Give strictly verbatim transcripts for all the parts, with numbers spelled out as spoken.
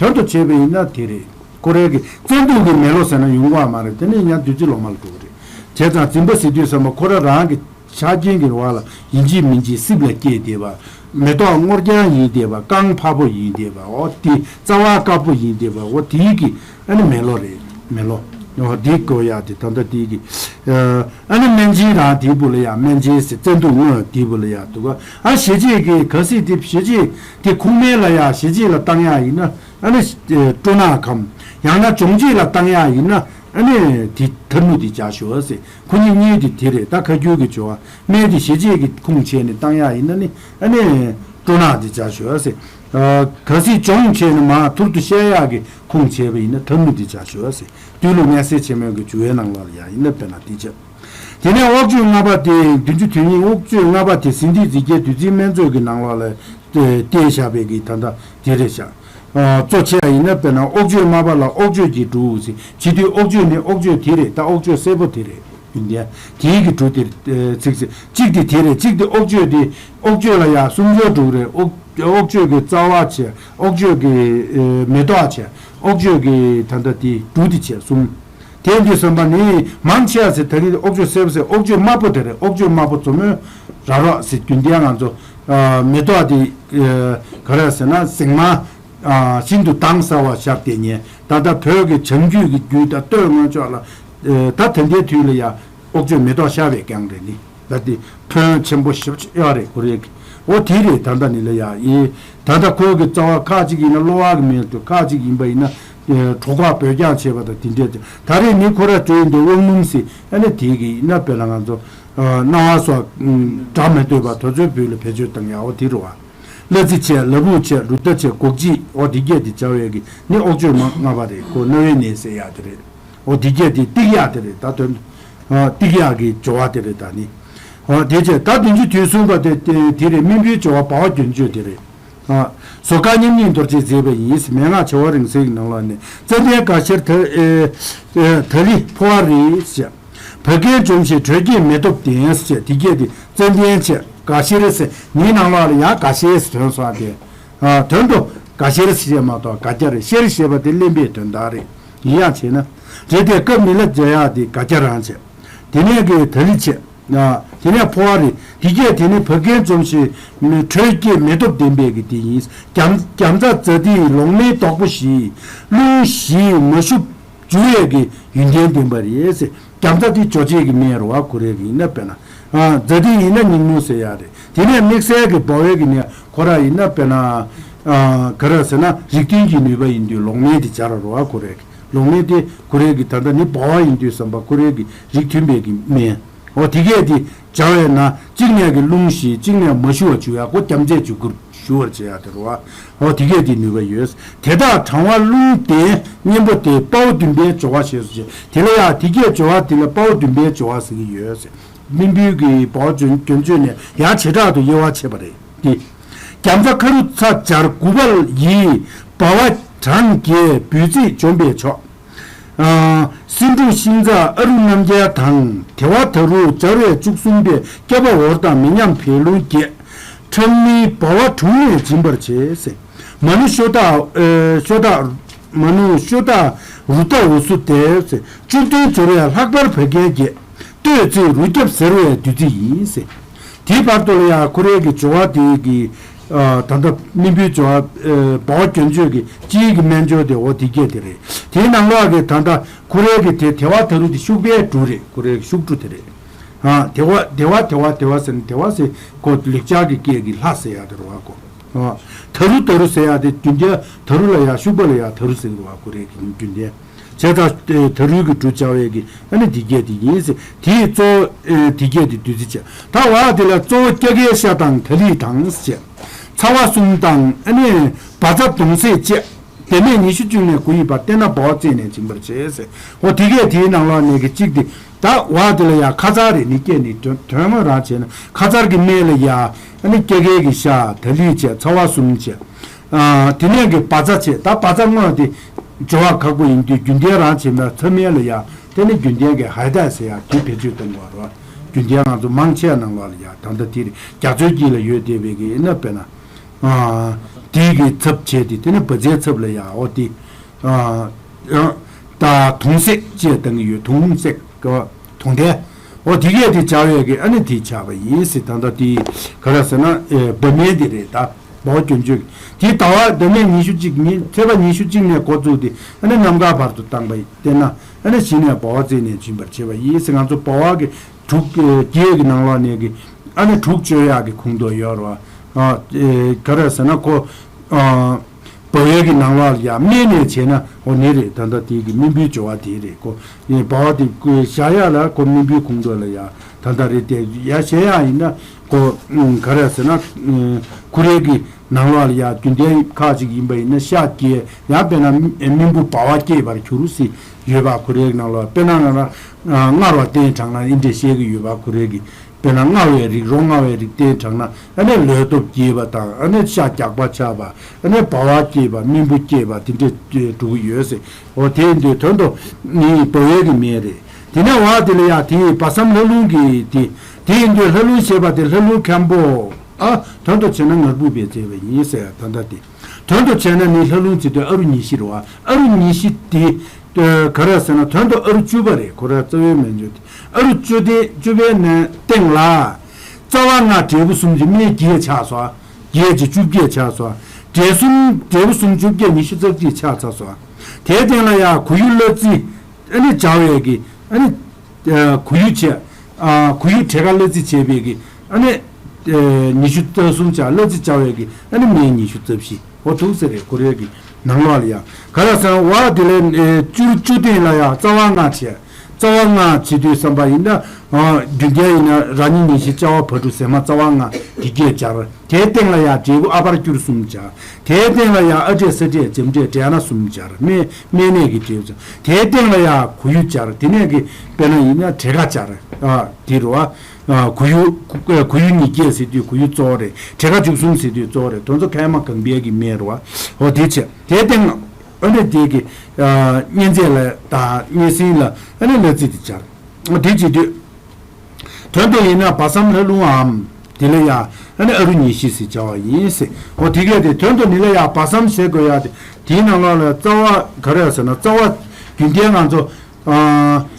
དོན་དུ་བྱས་པ་ཡིན་ན་དེ་རེད། ཁོ་རའི་གི་བཙན་དུག་གི་མེ་ལོང་ཟེར་ན་ཡོང་གི་མ་རེད། དེ་ནས་ཡང་བདུད་རྩི་ལོ་མ་ལ་འགྲོ་གི་རེད། བྱས་ཙང་འཛིན་པ་ཟེར་དུས་ཙམ་པ་ཁོ་ར་རང་གི་ཆ་རྐྱེན་གྱི་བར་ལ་ཡིན་གཅིག་མིན་གཅིག་སྲིབ་ལ་སྐྱེས་བསྡད་པ། མེ་ཏོག་སྔོ་རྐྱང་ཡིན་བསྡད་པ། རྐང་འཕར་པོ་ཡིན་བསྡད་པ། འོ་དེ་རྩ་བ་དཀར་པོ་ཡིན་བསྡད་པ། འོ་དེའི་གི་ཨ་ནི་མེ་ལོང་རེད། མེ་ལོང་། འོ་དེ་དགོས་ཡག་དེ་ད་ལྟ་དེའི་གི་ཨ་ནི་སྨན་སྦྱིན་རང་དེའི་བུ་ལ་ཡ་སྨན་སྦྱིན་ཟེར། བཙན་དུག་སྔོ་དེའི་བུ་ལ་ཡ་འདུག་ག་ཨ་ཞེ་བྱེད་ཀྱི་ག་སྲིད་དེ་ཞེ་བྱེད་དེ་ཁུག་མེད་ལ་ཡ་ཞེ་བྱེད་ལ་བཏང་ཡག་ཡིན་ན་ཨ་ནི་སྤྲོ་ནག་གམ། ཡང་ན་སྦྱོང་བྱེད་ལ་བཏང་ཡག་ཡིན་ན་ཨ་ནི་དེ་ཐར་ནུ་དེ་བྱ་ཞོག་ཟེར། ཁོ་གཉིས་གཉིས་དེ་དེ་རེད། ད་ཁ་རྒྱུན་གྱི་སྦྱོར་བ་སྨན་དེ་ཞེ་བྱེད་ཀྱི་ཁུངས་བྱས་ནས་བཏང་ཡག་ཡིན་ན་ནི་ཨ་ནི་སྤྲོ་ནག་དེ་བྱ་ཞོག་ཟེར། གལ་སྲིད་སྦྱོང་བྱས་ནས་མར་ཐུར་དུ་བཤལ་ཡག་གི་ཁུངས་བྱས་པ་ཡིན་ན་ཐར་ནུ་དེ་བྱ་ཞོག་ཟེར། དུས་ལུགས་ངན་སེལ་ཆེན་མོའི་གི་འཇུག་པའི་ནང་ལོགས་ལ་ཡ་ཡིན་ན་དཔེར་ན་དེ་བྱས། དེ་ནས་དབུགས་གཅོད་ལྔ་པ་དེ་བདུན་ཅུ་དོན་གཉིས་དབུགས་གཅོད་ལྔ་པ་དེ་ཟིན་བྲིས་རྫས་བརྒྱད་བདུད་རྩིའི་སྨན་མཛོད་ཀྱི་ནང་ལོགས་ལ་བལྟས་བཞག་པའི་གི་ད་ལྟ་དེ་རེད་བཞག་གཙོ་ཆེ་བ་ཡིན་ན་དཔེར་ན་དབུགས་གཅོད་མ་པ་ལ་དབུགས་གཅོད་ཀྱི་འབྲུ་ཟེར། བྱེད་དུས་དབུགས་གཅོད་ནི་དབུགས་གཅོད་དེ་རེད། ད་དབུགས་གཅོད་སེར་པོ་དེ་རེད། རྒྱུན་ལྡན་དེའི་གི་འབྲུ་དེ་ཚིག་ཟེར། གཅིག་དེ་དེ་རེད། གཅིག་དེ་དབུགས་གཅོད་དེ་དབུགས་གཅོད་ལ་ཡང་གསུམ་སྦྱོར་འགྲོ་གི་རེད། དབུགས་དབུགས་གཅོད་ཀྱི་རྩ་བ་བྱས། དབུགས་གཅོད་ཀྱི་མེ་ཏོག་བྱས། དབུགས་གཅོད་ཀྱི་ད་ལྟ་དེ་འབྲུ་དེ་བྱས་གསུམ། དེ་འདི་གསུམ་པ་ནི་མང་ཆེ་བ་ཟེར། ད་རེས་དབུགས་གཅོད་སེར་པོ་ཟེར། དབུགས་གཅོད་དམར་པོ་དེ་རེད། དབུགས་གཅོད་དམར་པོ་མཛོ་མོའི་ར་རོ་ཟེར། རྒྱུན་ལྡན་ང་ཚོ་མེ་ཏོག་དེ་ག་རེ་ཟེར་ན་ཟེགས་མ་ཤིན་ཏུ་དྭངས་གསལ་བ་ཤར་དེ་ཉིད་ད་ལྟ་བོད་ཀྱི་བྱང་རྒྱུད་ཀྱི་རྒྱུད་དང་སྟོད་སྔོན་ཕྱོགས་ལ་ད་དེ་འདྲའི་དུས་ལ་ཡང་དབུགས་གཅོད་མེ་ཏོག་ཤར་བའི་རྐྱང་རེད་ནི། ད་དེ་ཕོན་ཆེན་པོ་ཞེ་པོ་ཅིག་ཡོད་རེད། ཁོ་རེ་གི་འོ་དེ་རེད། ད་ལྟ་ནི་ལ་ཡ་ཡིན། ད་ལྟ་ཁོའི་གི་རྩ་བ་ཁ་ཅིག་ཡིན་ན་གློ་བ་གི་མེ་ཏོག་ཁ་ཅིག་ཡིན་པ་ཡིན་ན་གྲོད་ཁོག་བོད་རྐྱང་བྱེད་པ་དང་དེ་འདྲས་དེ། ད་རེས་ནི་ཁོ་ར་བྲོས་ཡིན་དེ་དབང་སྣུམ་ཟེར། ཨ་ནི་དེ་གི་ཡིན་ན་དཔེར་ན་ང་ཚོ་སྣང་བ་སོགས་སྒྲ་མི་འདོད་པ་དེ་ཚོའི་བུ་ལ་བེད་སྤྱོད་བཏང་ཡག་འོ་དེ་རེད་བ། གླ་རྩི་བྱས། ལ་ཕུག་བྱས། རུ་རྟ་བྱས། སྒོག་གཅིག་འོ་དེ་གས་དེ་བྱ་བའི་གི་ནི་དབུགས་གཅོད་མ་ལྔ་པ་རེད། ཁོ་རྣ་བའི་ནད་སེལ་ཡག་དེ་རེད། འོ་དེ་གས་དེ་ཏིག་ཡག་དེ་རེད། ད་དོན་ཏིག་ཡག་གི་སྦྱོར་བ་དེ་རེད། ད་ནི་འོ་དེ་བྱས་ད་བདུན་ཅུ་དོན་གསུམ་པ་དེ་དེ་རེད། སྨིན་བུའི་སྦྱོར་བ་བ་འོ་རྒྱན་སྤྱོད་དེ་རེད། ཟོར་དཀར་མཉམ་ཉིད་རྡོ་རྗེས་མཛད་པ་ཡིན། མན་ངག་བྱེ་བ་རིང་བསྲེལ་གྱི་ནང་ལོགས་ནས་ཙན་དན་དགའ་ཤེར་ད་ད་ལི་ཕོ་བ་རེད་ཅེས། བད་ཀན་འཇོམས་ཤིང་དྲོད་སྐྱེད་མེ་སྟོབས་ལྡན་ཟེར། དེ་སྐད་དེ་ཙན་དན་ཆེ་དགའ་ཤེར་ཟེར། ནི་ནང་ལོགས་ལ་ཡང་དགའ་ཤེར་ཟེར་དོན་སོང་སྟེ། དོན་དུ་དགའ་ཤེར་ཟེར་མ་གཏོགས་དགའ་སྐྱ་རེད། ཤེར་ཞེས་པ་དེ་གླེན་པའི་དོན་དག་རེད། ཡིན་ཡང་བྱས་ན། རེད་དེ་སྐབས་མི་ལ་མཇལ་ཡག་དེ་དགའ་སྐྱ་རང་བྱས། དེ་ནས་གི་ད་ལི་བྱས། དེ་ནས་ཕོ་བ་རེད། དེ་སྐད་དེ་ནི་བད་ཀན་འཇོམས་ཤིང་དྲོད་སྐྱེད་མེ་སྟོབས་ལྡན་པའི་གི་དེ་ཡིན། རྒྱ་རྒྱ་མཚོ་ཛ་ཏི་ལོང་མའི་རྡོག་པོ་བཞི། རླུང་བཞིས་མ་ཞུ་འཇུ་བའི་གི་ཡོན་ཏན་ལྡན་པ་རེད་ཟེར། རྒྱ་མཚོ་དེ་འཇོ་བྱེད་ཀྱི་སྨན་རེད་བ། ཁོ་རེ་གི་ཡིན་ན་དཔེར་ན། ཛ་ཏི་ཡིན་ན་སྙིང་རླུང་ཟེར་ཡག་རེད། དེ་ནས་དམིགས་བསལ་གྱི་འབར་བའི་གི་ནད་ཁོ་ར་ཡིན་ན་དཔེར་ན། ག་རེ་ཟེར་ན་རིགས་མཐུན་གྱི་ནུས་པ་ཡིན་དུས་ལོང་མའི་དེ་སྦྱར་རོ་བ། ཁོ་རེ་གི་ལོང་མའི་དེ་ཁོ་རེ་གི་ད་ལྟ་ནི་འབར་བ་ཡིན་དུས་ཙམ་པ་ཁོ་རེ་གི་རིགས་མཐུན་པའི་གི་སྨན། འོ་དེ་གས་དེ་སྦྱར་བས་ན་གཅིག་ནས་གི་རླུང་ཞི། གཅིག་ནས་མ་ཞུ་བ་འཇུ་ཡག་ཁོ་རྒྱ་མཚོས་འཇུ་ཁུར་ཞུ་བར་བྱེད་ཡག་དེ་རེད་བ། འོ་དེ་གས་དེ་ནུས་པ་ཡོད། དེ་དག་གྲང་བ་རླུང་ལྡན་གཉེན་པོ་སྟེ་དཔའ་བོ་འདུན་པའི་སྦྱོར་བ་ཞེས་སུ་བྱ། དེ་ལ་ཡང་དེ་གས་སྦྱོར་བ་དེ་ལ་དཔའ་བོ་འདུན་པའི་སྦྱོར་བ་ཟེར་གྱི་ཡོད། སྨིན་བུའི་གི་བ་འོ་རྒྱན་སྤྱོད་ནས་ཡང་བྱེ་བྲག་ཏུ་དབྱེ་བ་ཕྱེ་བ་རེད་དེ། རྒྱ་མཚོ་ཁ་རུ་ཚ་སྦྱར་དགུ་པ་ཡིས་འབར་བ་གྲང་རྒྱས་འབུ་ཚིགས་འཇོམས་པས་ཆོག་སེ་འབྲུ་ཤིང་ཚ་ཨ་རུ་རྣམ་རྒྱལ་དང་། དེ་བ་ད་རུ་སྦྱར་བས་བཅུ་གསུམ་པའི། བསྐལ་པ་འོར་དང་མི་མཉམ་བད་རླུང་རྒྱས། ཁྲག་མིན་འབར་བ་དྲུང་ནས་འབྱིན་པར་བྱེད་ཟེར། མ་ནུ་ཤོ་ཏ་ཨེ་ཤོ་ཏ་མ་ནུ་ཤོ་ཏ་རུ་ཏ་འུ་སུ་ཏེ་ཟེར། བཅུ་བདུན་སྦྱོར་བས་ལྷག་པར་བད་ཀན་རྒྱས། སྟོད་ཚིགས་རུས་སྐྱབས་གཟེར་བའི་བདུད་རྩི་ཡིན་ཟེར། དེའི་བར་དུ་ལ་ཡང་ཁོ་རའི་གི་སྦྱོར་བ་དེ་གི་ད་ལྟ་སྨིན་བུའི་སྦྱོར་བ་འབར་བ་རྒྱན་སྤྱོད་ཀྱི་སྤྱིའི་གི་སྨན་སྦྱོར་དེ་འོ་དེ་སྐད་དེ་རེད། དེའི་ནང་ལོགས་ཀྱི་ད་ལྟ་ཁོ་རའི་གི་དེ་དེ་བ་ད་རུ་དེ་ཤུག་པའི་འབྲུ་རེད། ཁོ་རའི་གི་ཤུག་འབྲུ་དེ་རེད། དེ་བ་དེ་བ་དེ་བ་དེ་བ་ཟེར་ནས་དེ་བ་ཟེར་ཁོ་ལེགས་སྦྱར་གྱི་སྐད་ཀྱི་ལྷ་ཟེར་ཡག་དེ་རེད་བ་ཁོ། ད་རུ་ད་རུ་ཟེར་ཡག་དེ་རྒྱུན་ལྡན་ད་རུ་ལ་ཡང་ཤུག་པ་ལ་ཡང་ད་རུ་ཟེར་གི་རེད་བ། ཁོ་རའི་གི་རྒྱུན་ལྡན། བྱས་ཙང་ད་རུས་ཀྱི་འབྲུ་སྦྱར་བའི་གི་ཨ་ནི་དེ་སྐད་དེ་ཡིན་ཟེར། དེའི་གཙོ་བོ་དེ་སྐད་དེ་བདུད་རྩི་བྱས། ད་བ་དེ་ལ་གཙོ་བོ་སྐྱ་ཀའི་ཤ་དང་དྷ་ལི་དང་ཟེར། ཚ་བ་གསུམ་དང་ཨ་ནི་བཛྲ་གདོང་གསེག་བཅས། བཟླས་མས་ཉི་ཤུ་བཅུ་ནས་དགུ་ཡི་བར། བསྟེན་ན་འབར་བ་རྩད་ནས་འབྱིན་པར་བྱེད་ཟེར། འོ་དེ་སྐད་དེའི་ནང་ལོགས་ནས་གི་གཅིག་དེ། ད་བ་དེ་ལ་ཡང་ཁ་ཚར་རེ་ནི་སྐྱེས་ནི་དོན་དོན་དངོས་རང་བྱས་ན་ཁ་ཚར་གྱི་སྨད་ལ་ཡང་ཨ་ནི་སྐྱ་ཀའི་གི་ཤ་དྷ་ལི་བྱས། ཚ་བ་གསུམ་བྱས། དེ་ནས་གི་བཛྲ་བྱས། ད་བཛྲ་དངོས་དེ་སྦྱོར་བ་ཁག་པོ་ཡིན་དུས་རྒྱུན་ལྡན་རང་བྱས་ན་ཚ་སྨད་ལ་ཡང་དེ་ནི་རྒྱུན་ལྡན་གི་ཧའི་ཏ་ཟེར་ཡག་དེ་བེད་སྤྱོད་གཏོང་དགོས་རེད། རྒྱུན་ལྡན་ང་ཚོ་མང་ཆེ་ནང་ལོགས་ལ་ཡང་ད་ལྟ་དེ་རེད། རྒྱ་མཚོའི་དཀྱིལ་ལ་ཡོད་བསྡད་པའི་གི་ཨ་ནི་དཔེར་ན། དེ་གི་ཚབ་བྱས་ཏེ་དེ་ནི་བ་ཛའི་ཚབ་ལ་ཡ་འོ་དེ། ད་དུང་སེག་ཅེས་བཏང་གི་ཡོད། དུང་སེག་གི་དུང་ལྡན། འོ་དེ་གས་དེ་བྱ་བའི་གི་ཨ་ནི་དེ་བྱ་བ་ཡིན་ཟེར། ད་ལྟ་དེ་ག་རེ་ཟེར་ན་བ་མེན་དེ་རེད། ད་བ་འོ་སྐྱོན་བརྗོད་ཀྱི་དེ་ཟླ་བ་བ་མེན་ཉི་ཤུ་གཅིག་ཉིན་ཚེས་པ་ཉི་ཤུ་གཅིག་ནས་འགོ་བཙུགས་ཏེ་ཨ་ནི་གནམ་གང་བར་དུ་བཏང་བ་ཡིན། དེས་ན་ཨ་ནི་གཞི་ནས་བ་བ་བརྩིས་ནས་འབྱིན་པར་བྱེད་པ་ཡིན་ཟེར། ང་ཚོ་བ་བ་གི་དྲུག་བརྒྱད་ཀྱི་ནང་ལོགས་ནས་ཀྱི་ཨ་ནི་དྲུག་གཅོད་ཡག་གི་ཁུངས་དོན་ཡོད་རེད་བ། ག་རེ་ཟེར་ན་ཁོ་བ་བའི་གི་ནང་ལོགས་ལ་ཡ་སྨད་ནས་བྱས་ན་འོ་ནི་རེད། ད་ལྟ་དེ་གི་མིང་པོའི་སྦྱོར་བ་དེ་རེད་ཁོ། བ་བ་དེ་བཞག་ཡག་ལ་ཁོ་མིང་པོའི་ཁུངས་དོན་ལ་ཡ་ད་ལྟ་རེད་དེ་ཡ་བྱས་ཡག་ཡིན་ན་ཁོ་ག་རེ་ཟེར་ན་ཁོ་རའི་གི་ནང་ལོགས་ལ་ཡ་རྒྱུན་ལྡན་ཁག་ཅིག་ཡིན་པ་ཡིན་ན་ཤ་སྐྱེས་ཡང་དཔེར་ན་མིང་པོ་བ་བ་སྐྱེས་པར་གྱུར་ཟེར་ཡོད་པ། ཁོ་རའི་ནང་ལོགས་དཔེར་ན་ང་རང་སྔར་བ་བསྟན་དྲངས་ན་འདི་འདྲས་བཤད་ཀྱི་ཡོད་པ། ཁོ་རའི་གི་དཔེར་ན་སྔར་བའི་རིགས་རོ་མངར་བའི་རིགས་བསྟན་དྲངས་ན་ཨ་ནི་ལུས་སྟོབས་རྒྱས་པ་དང་ཨ་ནི་ཤ་རྒྱགས་པ་ཆགས་པ་ཨ་ནི་བ་བ་སྐྱེས་པ་མིང་པོ་སྐྱེས་པ་དེ་འདྲས་འགྲོ་གི་ཡོད་ཟེར། འོ་དེ་འདི་དོན་དུ་ནི་བ་བའི་གི་མིང་རེད། དེ་ནས་བ་དེ་ལ་ཡ་དེ་བ་སམ་ལྷ་ལུང་གི་དེ་དེ་འདི་ལྷ་ལུང་ཞེས་པ་དེ་ལྷ་ལུང་མཁན་པོ་ཨ་དོན་དུ་བྱས་ན་ངར་བུ་པས་མཛད་པ་ཡིན་ཟེར། ད་ལྟ་དེ། དོན་དུ་བྱས་ན་ནི་ལྷ་ལུང་ཚིག་དོན་ཨ་རུ་ཉི་ཤི་རེད་བ། ཨ་རུ་ཉི་ཤི་དེ་ག་རེ་ཟེར་ན་དོན་དུ་ཨ་རུ་བཅུ་པ་རེད། ཁོ་ར་རྩ་བའི་མན་ཇུ་དེ་ཨ་རུ་བཅུ་དེ་བཅུ་པའི་ནས་སྟེང་ལ་རྩ་བ་ལྔ་འབྲས་བུ་གསུམ་གྱི་སྨད་བརྒྱད་ཆགས་སོ། བརྒྱད་ཀྱི་བཅུ་བརྒྱད་ཆགས་སོ། འབྲས་གསུམ་འབྲས་བུ་གསུམ་བཅུ་བརྒྱད་ཉི་ཤུ་རྩ་གཅིག་ཆགས་ཚར་སོ། དེའི་སྟེང་ལ་ཡང་གོ་ཡུ་གླ་རྩི། ཨ་ནི་སྦྱར་བའི་གི་ཨ་ནི་གོ་ཡུ་བྱས། གོ་ཡུ་བྲེ་ཁ་གླ་རྩི་བྱས་པའི་གི་ཨ་ནི་ཉི་ཤུ་རྩ་གསུམ་བྱས། གླ་རྩི་སྦྱར་བའི་གི་ཨ་ནི་སྨད་ཉི་ཤུ་རྩ་བཞི། འོ་འདུག་ཟེར་རེད། ཁོ་རའི་གི་ནང་ལོགས་ལ་ཡང་ག་རེ་ཟེར་ན་བ་དེ་ལས་བཅུ་བཅུ་སྟེང་ལ་ཡང་རྩ་བ་ལྔ་བྱས། རྩ་བ་ལྔ་བྱེད་དུས་བསམ་པ་ཡིན་ན། རྒྱུན་ལྡན་ཡིན་ན་ར་ཉི་ཉི་ཤི་ཅ་བ་བ་དྲུག་ཟེར་མ་རྩ་བ་ལྔ་དེ་སྐད་སྦྱར། དེའི་སྟེང་ལ་ཡང་འབྲས་བུ་ཨ་བར་སྐྱུར་གསུམ་སྦྱར། དེའི་སྟེང་ལ་ཡང་ཨ་འབྲས་ས་འབྲས་འཇམ་འབྲས་འབྲས་སྣ་གསུམ་སྦྱར། སྨད་སྨད་ནས་ཀྱི་འབྲས་བུ་སྦྱར། དེའི་སྟེང་ལ་ཡང་གོ་ཡུ་སྦྱར། དེ་ནས་ཀྱི་དཔེར་ན་ཡིན་ན་བྲེ་ཁ་སྦྱར། དེ་རུ་བ། གོ་ཡུ་གོ་ཡུ་ཉིས་བརྒྱད་ཟེར་དུས་གོ་ཡུ་གཙོ་བོ་རེད། བྲེ་ཁ་བཅུ་གསུམ་ཟེར་དུས་གཙོ་བོ་རེད། དོན་ཚོ་ཁལ་མ་གང་པའི་གི་སྨད་རུ་བ། འོ་དེ་བྱས། དེའི་སྟེང་ཨ་འབྲས་དེ་གི་གཉན་ཚད་ལ་དང་གཉན་སྲིན་ལ་ཨ་ནི་གླ་རྩི་དེ་སྦྱར། འོ་དེ་བྱེད་དུས། དོན་དུ་ཡིན་ན་བ་སམ་ལྷ་ལུང་འམ། དེ་ལ་ཡང་ཨ་ནི་ཨ་རུ་ཉི་ཤི་ཟེར་བྱ་བ་ཡིན་ཟེར། འོ་དེ་གས་དེ་དོན་དུ་ནི་ལ་ཡང་བ་སམ་ཞེས་དགོས་ཡ་དེ་དེའི་ནང་ལོགས་ལ་རྩ་བ་ག་རེ་ཟེར་ན་རྩ་བ་རྒྱུན་ལྡན་ང་ཚོ་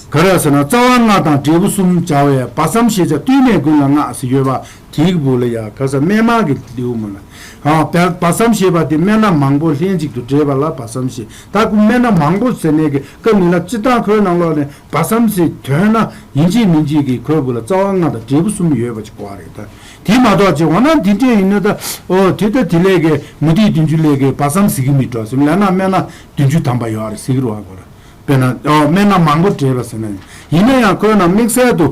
ག་རེ་ཟེར་ན་རྩ་བ་ལྔ་དང་འབྲས་བུ་གསུམ་སྦྱར་བས་བ་སམ་ཞེས་བྱ་བཏུས་ནས་ཀུན་ལ་བསྔགས་ཟེར་ཡོད་པ་དེའི་གི་བུ་ལ་ཡང་ག་ས་སྨན་མང་གི་ལེའུ་མ་ལ། བ་སམ་ཞེས་པ་དེ་སྨན་སྣ་མང་པོ་ལྷན་ཅིག་ཏུ་འདྲེས་པ་ལ་བ་སམ་ཞེས། ད་ཀུ་སྨན་སྣ་མང་པོ་ཟེར་ནས་ཀྱི་སྐབས་ནི་ལ་སྤྱིར་བཏང་ཁོའི་ནང་ལོགས་ནས། བ་སམ་ཟེར་དོན་ན་ཡིན་གཅིག་མིན་གཅིག་གི་ཁོའི་བུ་ལ་རྩ་བ་ལྔ་དང་འབྲས་བུ་གསུམ་ཡོད་པ་ཅིག་གོ་བ་རེད་ད། དེ་མ་གཏོགས་ཅིག་འོ་ན་འདི་འདྲས་ཡིན་ན་ད་ཨོ་དེ་ད་དེ་ལས་ཀའི་མུ་ཏིག་བདུན་ཅུ་ལས་ཀའི་བ་སམ་ཟེར་གི་མི་འགྲོ་ཟེར་ལབ་ན་སྨན་སྣ་བདུན་ཅུ་ཐམ་པ་ཡོད་རེད་ཟེར་གི་རེད་བ་གོ་ར། དཔེར་ན་ཨོ་སྨན་སྣ་མང་པོ་འདྲེས་པ་ཟེར་ན་ཡིན་ན་ཡང་ཁོའི་ནང་དམིགས་བསལ་དུ་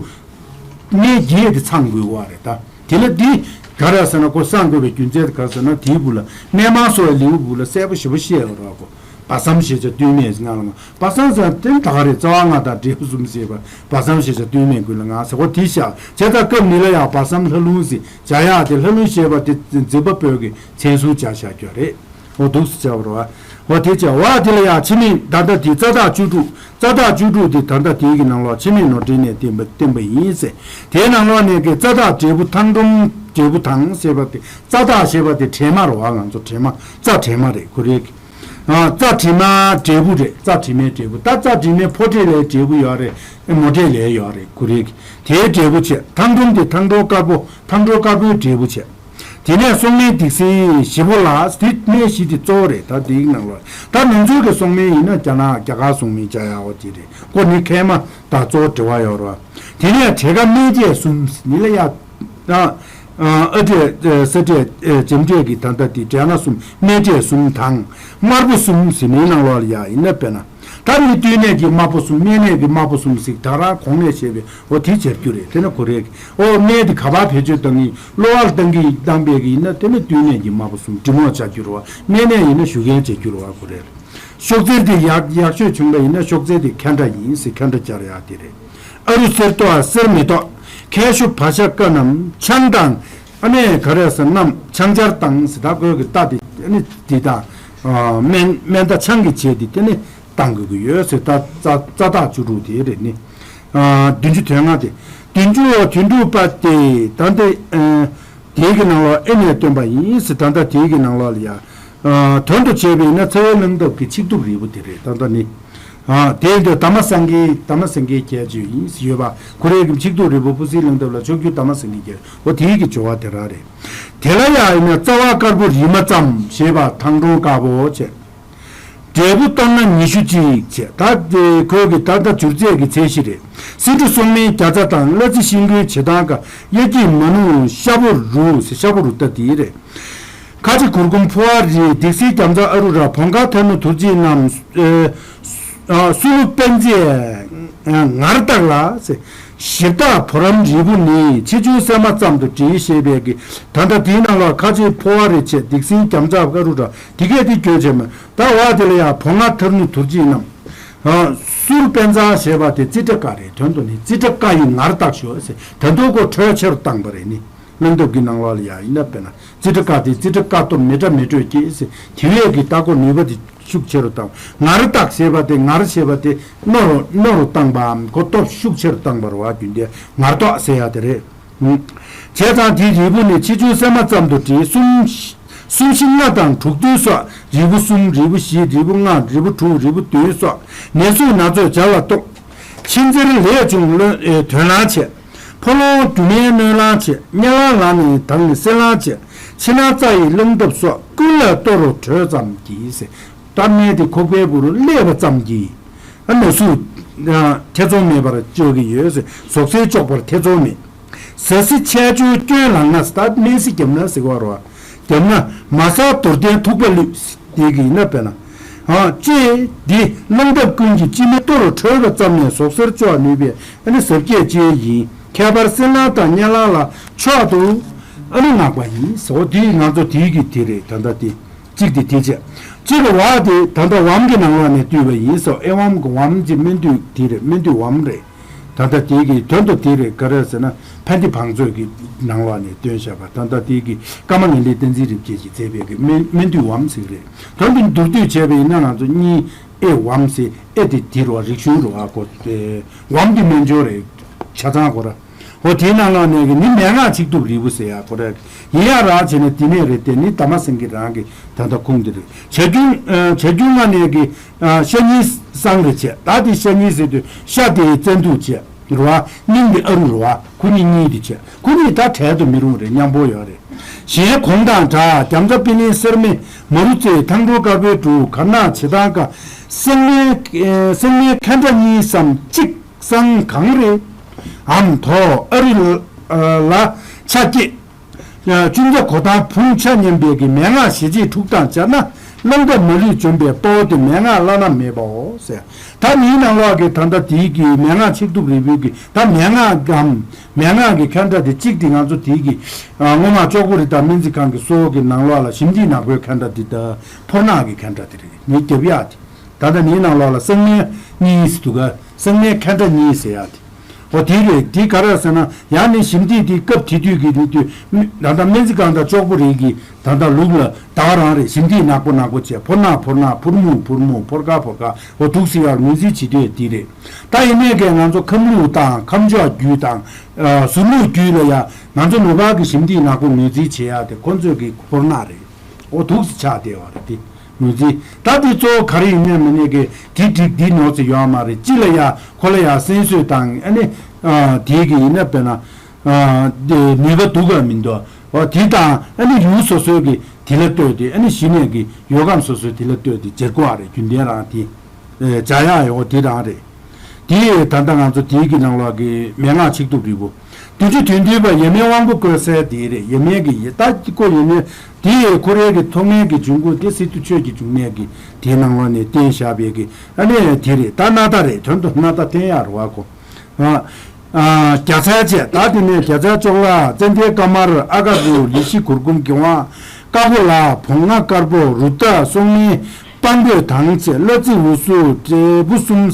སྨན་བརྒྱད་དེ་ཚང་དགོས་གོ་བ་རེད་ད། དེ་ལ་འདི་ག་རེ་ཟེར་ན་ཁོ་གསང་དགོས་པའི་རྒྱུ་མཚན་དེ་ག་རེ་ཟེར་ན་དེའི་བུ་ལ་སྨན་མང་སོགས་ལེའུ་བུ་ལ་གསལ་པོ་ཞེ་པོ་བཤད་ཡོད་རེད་བ་གོ། བ་སམ་ཞེས་བྱ་བཏུས་མེད་ཟེར་ང་ལ་མ། བ་སམ་ཟེར་དེ་ད་ག་རེ་རྩ་བ་ལྔ་དང་འབྲས་བུ་གསུམ་ཞེས་པ་བ་སམ་ཞེས་བྱ་བཏུས་མེད་ཀུན་ལ་ང་ཟེར་གོ་དེ་བཞག་བྱས་ཙང་སྐབས་ནི་ལ་ཡང་བ་སམ་ལྷ་ལུང་ཟེར་བྱ་ཡག་དེ་ལྷ་ལུང་ཞེས་པ་དེ་འཛིན་པ་པོད་ཀྱི་མཚན་གསུམ་བྱ་བཞག་རྒྱུ་རེད། འོ་འདུག་སེ་བྱ་བ་རེད་བ། འོ་དེ་བྱ་བ་དེ་ལ་ཡང་ཕྱི་མིག་ད་ལྟ་དེ་རྩ་བརྟག་བཅུ་དྲུག་རྩ་བརྟག་བཅུ་དྲུག་དེ་ད་ལྟ་དེའི་གི་ནང་ལོགས་ཕྱི་མིག་ནོར་འདྲེན་ནས་བསྟན་པ་བསྟན་པ་ཡིན་ཟེར། དེའི་ནང་ལོགས་ནས་ཀྱི་རྩ་བརྟག་འབྲས་བུ་ཐང་སྒྲོམ་འབྲས་བུ་དང་ཞེས་པ་དེ་རྩ་བརྟག་ཞེས་པ་དེ་དྲན་མ་རེད་བ། ང་ཚོ་དྲན་མ་རྩ་དྲན་མ་རེད་ཁོ་རེ་གི། རྩ་དྲི་མ་འབྲས་བུ་རེད། རྩ་དྲི་མའི་འབྲས་བུ། ད་རྩ་དྲི་མའི་ཕོ་འབྲས་ལའི་འབྲས་བུ་ཡོད་རེད། མོ་འབྲས་ལའི་ཡོད་རེད་ཁོ་རེ་གི། དེའི་འབྲས་བུ་བྱས། ཐང་སྒྲོམ་དེ་ཐང་སྒྲོམ་དཀར་པོ་ཐང་སྒྲོམ་དཀར་པོའི་འབྲས་བུ་བྱས། དེ་ནས་སོང་མིན་སྡིག་སྲིན་ཞི་བོ་ལ་དེ་སྨན་བཞི་དེ་གཙོ་བོ་རེད། ད་དེའི་ནང་ལ་ད་ནང་ཚུལ་གྱི་སོང་མིན་ཡིན་ན་རྒྱ་ནག་རྒྱ་གར་སོང་མིན་བྱ་ཡག་པོ་དེ་རེད་ཁོ་ནི་མཁལ་མ་དང་གཙོ་བོ་འབྲེལ་བ་ཡོད་རེད། དེ་ནས་བྲེ་ཁ་སྨད་བརྒྱད་གསུམ་ནི་ལ་ཡ། ཨ་འབྲས་ས་འབྲས་འཇམ་འབྲས་ཀྱི་ད་ལྟ་དེ་འབྲས་སྣ་གསུམ་སྨད་འབྲས་གསུམ་དང་དམར་པོ་གསུམ་ཟེར་མིན་ནང་ལོགས་ལ་ཡ་ཡིན་ན་དཔེར་ན། ད་ནི་བཏུས་ནས་ཀྱི་དམར་པོ་གསུམ་སྨད་ནས་ཀྱི་དམར་པོ་གསུམ་ཟེར་ད་རང་གོང་ནས་བཤད་པའི་འོ་དེ་བྱ་རྒྱུ་རེད། དེ་ནི་གོ་རེད། འོ་སྨན་དེ་ག་པར་བེད་སྤྱོད་བཏང་གི་གློ་བར་བཏང་གི་བཏང་པའི་གི་ཡིན་ན་དེ་ནི་བཏུས་ནས་ཀྱི་དམར་པོ་གསུམ་འབྲི་མོ་བྱ་རྒྱུ་རེད་བ། སྨད་ནས་ཡིན་ན་ཞུ་མཁན་བྱ་རྒྱུ་རེད་བ་གོ་རེད། གཤོག་རྩལ་དེ་ཡག་ཡག་ཤོས་བྱུང་བ་ཡིན་ན་གཤོག་རྩལ་དེ་ཁ་འདྲ་ཡིན་ཟེར་ཁ་འདྲ་སྦྱར་ཡག་དེ་རེད། ཨ་རུ་གསེར་ཏོག་གསེར་མེ་ཏོག་མཁལ་ཤུབས་བ་ཤ་ཀ་རྣམས་ཆང་དང་ཨ་ནེ་ག་རེ་ཟེར་རྣམས་ཆང་སྦྱར་དང་ཟེར་ད་གོས་ཀྱི་རྟ་དེ་ཨ་ནེ་དེ་དང་སྨན་སྨན་ད་ཆང་གི་བྱས་དེ་དེ་ནི་བཏང་དགོས་ཀྱི་ཡོད་ཟེར། ད་རྩ་རྩ་བརྟག་བཅུ་དྲུག་དེ་རེད་ནི། བདུན་ཅུ་དོན་ལྔ་དེ་བདུན་ཅུ་དོན་དྲུག་པ་དེ་ད་འདི། དེའི་གི་ནང་ལོགས་ཨེ་ནས་བཏོན་པ་ཡིན་ཟེར། ད་ལྟ་དེའི་གི་ནང་ལོགས་ལ་ཡ། ཨ། དོན་དུ་བྱས་པས་ན་ཚ་བའི་གླང་ཐབས་ཀྱི་ཆིག་ཐུབ་རིལ་བུ་དེ་རེད། ད་ལྟ་ནི། ཨ། དེ་འདི་དྷརྨ་སེང་གེའི་དྷརྨ་སེང་གེའི་ཁྱད་ཆོས་ཡིན་ཟེར་ཡོད་པ། ཁོ་རའི་གི་ཆིག་ཐུབ་རིལ་བུ་སྤུ་སྲིའི་གླང་ཐབས་ལ་མཆོག་གྱུར་དྷརྨ་སེང་གེའི་ཁྱད། འོ་དེའི་གི་སྦྱོར་བ་དེ་རང་རེད། དེ་ལ་ཡང་ཡིན་ན་རྩ་བ་དཀར་པོ་རིལ་མ་ཙམ་ཞེས་པ་ཐང་གྲོང་དཀར་པོ་བྱས། འབྲས་བུ་སྟོང་ན་ཉི་ཤུ་གཅིག་བྱས། ད་དེ་ཁོའི་གི་ད་ལྟ་བྱུར་རྫས་ཀྱི་ཚད་གཞི་རེད། སེ་འབྲུ་སྲོག་སྨན་བརྒྱ་རྩ་དང་གླ་རྩི་ཤིང་ཀུན་བྱེ་ཐང་ཀ། གཡས་འཁྱིལ་མ་ནུ་ཤ་བོ་རུ་ཟེར། ཤ་བོ་རུ་ད་དེའི་རེད། ཁ་ཆེ་གུར་གུམ་ཕོ་བ་རི། སྡིག་སེལ་རྒྱ་མཚོ་ཨ་རུ་ར། བོང་ཁ་ཐ་ནུ་དུར་བྱིད་རྣམས། ཨ། སུ་ལུ་པན་ཙེ་ངར་བཏགས་ལ་ཟེར། ཞིབ་བཏགས་བུ་རམ་རིལ་བུ་ནི། ཆེ་ཆུང་སྲན་མ་ཙམ་དུ་བྲི་ཞེས་པའི་གི། ད་ལྟ་དེའི་ནང་ལ་ཁ་ཆེ་ཕོ་བ་རི་བྱས། སྡིག་སེལ་རྒྱ་མཚོ་ཨ་རུ་ར། དེ་གས་དེ་བཀོད་བྱས་མ། ད་བ་དེ་ལ་ཡང་བོང་ང་ཐར་ནུ་དུར་བྱིད་རྣམས། ཨ། སུར་པན་ཙ་ཞེས་པ་དེ་ཙི་ཏྲ་ཀ་རེད། དོན་དུ་ནི་ཙི་ཏྲ་ཀ་ཡི་ངར་བཏགས་ཞོག་ཟེར། ད་དུང་ཁོ་ཁྲོ་ཆེ་རུ་བཏང་པ་རེད་ནི། གླང་ཐབས་ཀྱི་ནང་ལོགས་ལ་ཡང་ཡིན་ན་དཔེར་ན་ཙི་ཏྲ་ཀ་དེ་ཙི་ཏྲ་ཀ་སྟོབས་མེ་དགྲ་མེ་དྲོད་སྐྱེད་ཟེར། དེ་བས་ཀྱི་ལྟ་སྐོར་ནུས་པ་དེ་ཤུགས་ཆེ་རུ་བཏང་། ངར་བཏགས་ཞེས་པ་དེ་ངར་ཞེས་པ་དེ་རྣོ་རུ་རྣོ་རུ་བཏང་པའམ་ཁོ་སྟོབས་ཤུགས་ཆེ་རུ་བཏང་པ་རེད་བ། རྒྱུན་ལྡན་ངར་བཏགས་ཟེར་ཡ་དེ་རེད། བྱས་ཙང་དེའི་རིལ་བུ་ནི་ཆེ་ཆུང་སྲན་མ་ཙམ་དུ་བྲི། གསུམ། གསུམ་བཞི་ལྔ་དང་དྲུག་བདུན་སོགས། རིལ་བུ་གསུམ། རིལ་བུ་བཞི། རིལ་བུ་ལྔ། རིལ་བུ་དྲུག། རིལ་བུ་བདུན་སོགས། ནད་ཟུག་ན་ཚོད་སྦྱར་ལ་གཏོགས། མཆིན་མཛེར་ལས་བྱུང་གློ། ཨེ། དོན་ལང་བྱེད། ཕོ་ལོང་རྒྱུ་མའི་གནོད་ལང་བྱེད། གཉའ་ལང་ལ་ནི་དང་ནི་སེར་ལང་བྱེད། ཕྱི་ནང་རྩ་ཡི་རླུང་ཐབས་སོགས། ཀུན་ལ་ལྟོ་རུ་དྲོད་ཙམ་གྱིས་ཟེར། ད་སྨན་དེ་ཁོག་པའི་བུ་རུ་སླེབས་པ་ཙམ་གྱིས། ཨ། ན་ཟུག་ཨ། ཐེ་ཚོམ་མེད་པར་གཅོག་གི་ཡོད་ཟེར། ཟོག་སེར་གཅོག་པར་ཐེ་ཚོམ་མེད། ཟ་ཟི་ཆལ་ཆུང་སྐྱོན་ལངས་ན་ཟེར། ད་སྨན་ཟི་བརྒྱབ་ན་ཟེར་བ་རེད་བ། བརྒྱབ་ན་མ་ཟ་དོར་ལྡན་ཐུག་པ་ལུས་ཟེར། དེ་གི་ཡིན་ན་དཔེར་ན། ཨ། ལྕེ་འདི་རླུང་ཐབས་ཀུན་གྱི་སྤྱི་མེ་ལྟོ་རུ་དྲོད་པ་ཙམ་ནས་ཟོག་སེར་གཅོག་ནུས་པའི་ཨ་ནི་ཟབ་རྒྱས་ཅན་ཡིན། ཁྱད་པར་སེར་ལང་དང་གཉའ་ལང་ལ་མཆོག་ཏུ་ཨ་ནི་བསྔགས་པ་ཡིན་ཟེར། འོ་དེ་ང་ཚོ་དེའི་གི་དེ་རེད། ད་ལྟ་དེ། གཅིག་དེ་དེ་བྱས། གཅིག་གི་བ་དེ་ད་ལྟ་བམ་གྱི་ནང་ལོགས་ནས་བཏུས་པ་ཡིན་ཟེར། ཨེ་བམ་གྱི་བམ་གྱི་སྨན་བཏུས་དེ་རེད། སྨན་བཏུས་བམ་རེད། ད་ལྟ་དེ་གི་དོན་དུ་དེ་རེད། ག་རེ་ཟེར་ན་ཕན་བདེ་བང་མཛོད་ཀྱི་ནང་ལོགས་ནས་བཏོན་བཞག་པ། ད་ལྟ་དེ་གི་ཀརྨ་ངེས་ལེགས་བསྟན་འཛིན་རིན་པོ་ཆེ་གིས་མཛད་པའི་གི་སྨན་སྨན་བཏུས་བམ་ཟེར་གི་རེད། དོན་དུ་མདོར་བསྡུས་བྱས་པ་ཡིན་ན་ང་ཚོ་གཉིས་ཨེ་བམ་ཟེར། ཨེ་དེ་དེ་རུ་བ་རིག་གཞུང་རུ་བ་གོ། བམ་གྱི་སྨན་སྦྱོར་རེད། ཆ་ཚང་གོ་ར། འོ་དེའི་ནང་ལོགས་ནས་གི་ནི་མན་ངག་ཆིག་ཐུབ་རིལ་བུ་ཟེར་ཡ་ཁོ་ར་ཡིན་ཡ་ར་བྱས་ནས་དེ་ནས་རེད། དེ་ནི་དྷརྨ་སེང་གེ་རང་གི་ད་ལྟ་ཁུངས་དེ་རེད། བྱ་ཁྱུང་། ཨ། བྱ་ཁྱུང་ལྔ་ནས་གི། ཨ། ཤ་ཉིའི་བསང་རེ་བྱས། ད་དེ་ཤ་ཉི་ཟེར་དུས་ཤ་དེ་བཙན་དུག་བྱས་རུ་བ། སྙིང་དེ་ཨ་རུ་རུ་བ། ཁོ་གཉིས་གཉིས་དེ་བྱས། ཁོ་གཉིས་ད་བྲལ་དུ་མི་རུང་རེད། མཉམ་པོ་ཡོད་རེད། གཞན་གོང་དང་འདྲ། རྒྱ་མཚོ་པི་ལིང་སེར་མེ་མ་རུ་རྩེ། ཐང་གྲོང་དཀར་པོའི་འབྲུ། གར་ནག་བྱེ་ཐང་ཀ། སེང་མའི། ཨེ། སེང་མའི་མཁལ་འདྲ་གཉིས་སམ་གཅིག། བསང་གང་རེ་འམ་དོ་ཨ་རི་ལ་ཆ་སྐྱེད། ཅུང་ཟད་གོ་ཐང་བུང་ཆ་མཉམ་པའི་གི་མན་ངག་ཞེ་གཅིག་འཁྲུགས་དང་སྦྱར་ན། རླུང་རྟ་མ་ལུས་འཇོམས་པའི་དཔའ་བོ་དེ་མན་ངག་བླ་ན་མེད་པའོ་ཟེར། ད་མིའི་ནང་ལོགས་ཀྱི་ད་ལྟ་དེའི་གི་མན་ངག་ཆིག་ཐུབ་རིལ་བུའི་གི་ད་མན་ངག་གམ་མན་ངག་གི་མཁལ་འདྲ་དེ་གཅིག་དེ་ང་ཚོ་དེའི་གི། ཨ། སྔོན་མ་ཅོག་པོ་རི་དང་སྨན་རྩིས་ཁང་གི་གསོ་བ་གི་ནང་ལོགས་ལ་ཞིམ་འདི་ནག་པོའི་མཁལ་འདྲ་དེ་དང་ཕོར་ནག་གི་མཁལ་འདྲ་དེ་རེད། མི་རྒྱབ་ཡག་དེ། ད་ལྟ་མིའི་ནང་ལོགས་ལ་བསང་སྨན་གཉིས་ཟེར་འདུག་ག་བསང་སྨན་མཁལ་འདྲ་གཉིས་ཟེར་ཡག་དེ། འོ་དེ་རེད། དེ་ག་རེ་ཟེར་ན་ཡང་ནི་ཞིམ་འདི་དེ་སྐབས་དེ་དུས་ཀྱི་དེ་དུས་ད་ལྟ་སྨན་རྩིས་ཁང་དང་ཅོག་པོ་རི་གི་ད་ལྟ་ལུགས་ལ་ད་ག་རང་རེད། ཞིམ་འདི་ནག་པོ་ནག་པོ་བྱས། ཕོར་ནག་ཕོར་ནག་ཕུར་སྨུག་ཕུར་སྨུག་ཕོར་དཀར་ཕོར་དཀར། འོ་འདུག་སེ་ཡར་ངོས་འཛིན་བྱེད་དུས་དེ་རེད། ད་ཡིན་ནའི་གས་ང་ཚོ་ཁམས་ལུགས་དང་ཁམས་ཕྱོགས་བརྒྱུད་དང་། ཨ། ཟུར་ལུགས་བརྒྱུད་ལ་ཡ་ང་ཚོ་ནུབ་བར་གི་ཞིམ་འདི་ནག་པོ་ངོས་འཛིན་བྱེད་ཡག་དེ་ཁོ་ཚོས་གི་ཕོར་ནག་རེད། འོ་འདུག་སེ་ཆགས་བསྡད་པ་རེད་དེ། ངོས་འཛིན། ད་དེ་གཙོ་བོ་ག་རེ་ཡིན་ནའི་མིན་ནའི་གི་དེ་འགྲིག་འདི་ནོར་ཚེ་ཡོད་མ་རེད། སྤྱི་ལ་ཡ་ཁོ་ལ་ཡ་སེམས་གསོ་དང་། ཨ་ནི། ཨ། དེ་གི་ཡིན་ན་དཔེར་ན། ཨ། དེ་ནུས་པ་འདུག་ག་མི་འདུག་འོ་དེ་དང་། ཨ་ནི་ཡུལ་སོ་སོའི་གི་དེ་ལ་ལྟོས་ཏེ། ཨ་ནི་གཞི་ནས་གི་ཡུལ་ཁམས་སོ་སོའི་དེ་ལ་ལྟོས་ཏེ་བྱེད་དགོས་པ་རེད། རྒྱུན་ལྡན་རང་དེ། ཨེ། བྱ་ཡག་ཡོད་དེ་རང་རེད། དེ་ད་ལྟ་ང་ཚོ་དེའི་གི་ནང་ལོགས་ཀྱི་མན་ངག་ཆིག་ཐུབ་རིལ་བུ། བདུན་ཅུ་དོན་བདུན་པ་ཡེ་མའི་དབང་པོ་བཀོད་སའི་དེ་རེད། ཡེ་མའི་གི་ཡེ་ད་ཀོ་ཡེ་མའི་དེ་ཁོ་རའི་གི་ཐོག་མའི་གི་འབྱུང་ཁུངས་དེ་སི་ཏུ་ཆོས་ཀྱི་འབྱུང་གནས་ཀྱི་དེའི་ནང་ལོགས་ནས་བསྟན་བཞག་པའི་གི། ཨ་ནི་དེ་རེད། ད་སྣ་ཐ་རེད། དོན་དུ་སྣ་ཐ་བསྟན་ཡག་རེད་བ་ཁོ། ཨ། ཨ། རྒྱ་ཚལ་བཅས། ད་དེ་ནས་རྒྱ་ཚལ་ཅོག་ལ་ཙན་དན་དཀར་དམར་ཨ་ཀ་རུ་ལི་ཤི་གུར་གུམ་གྱི་དབང་དཀར་པོ་ལ་བོང་ང་དཀར་པོ་རུ་ཏ་སྲོག་སྨན་སྤང་སྤོས་དང་བཅས་གླ་རྩི་འུ་སུ་འབྲས་བུ་གསུམ།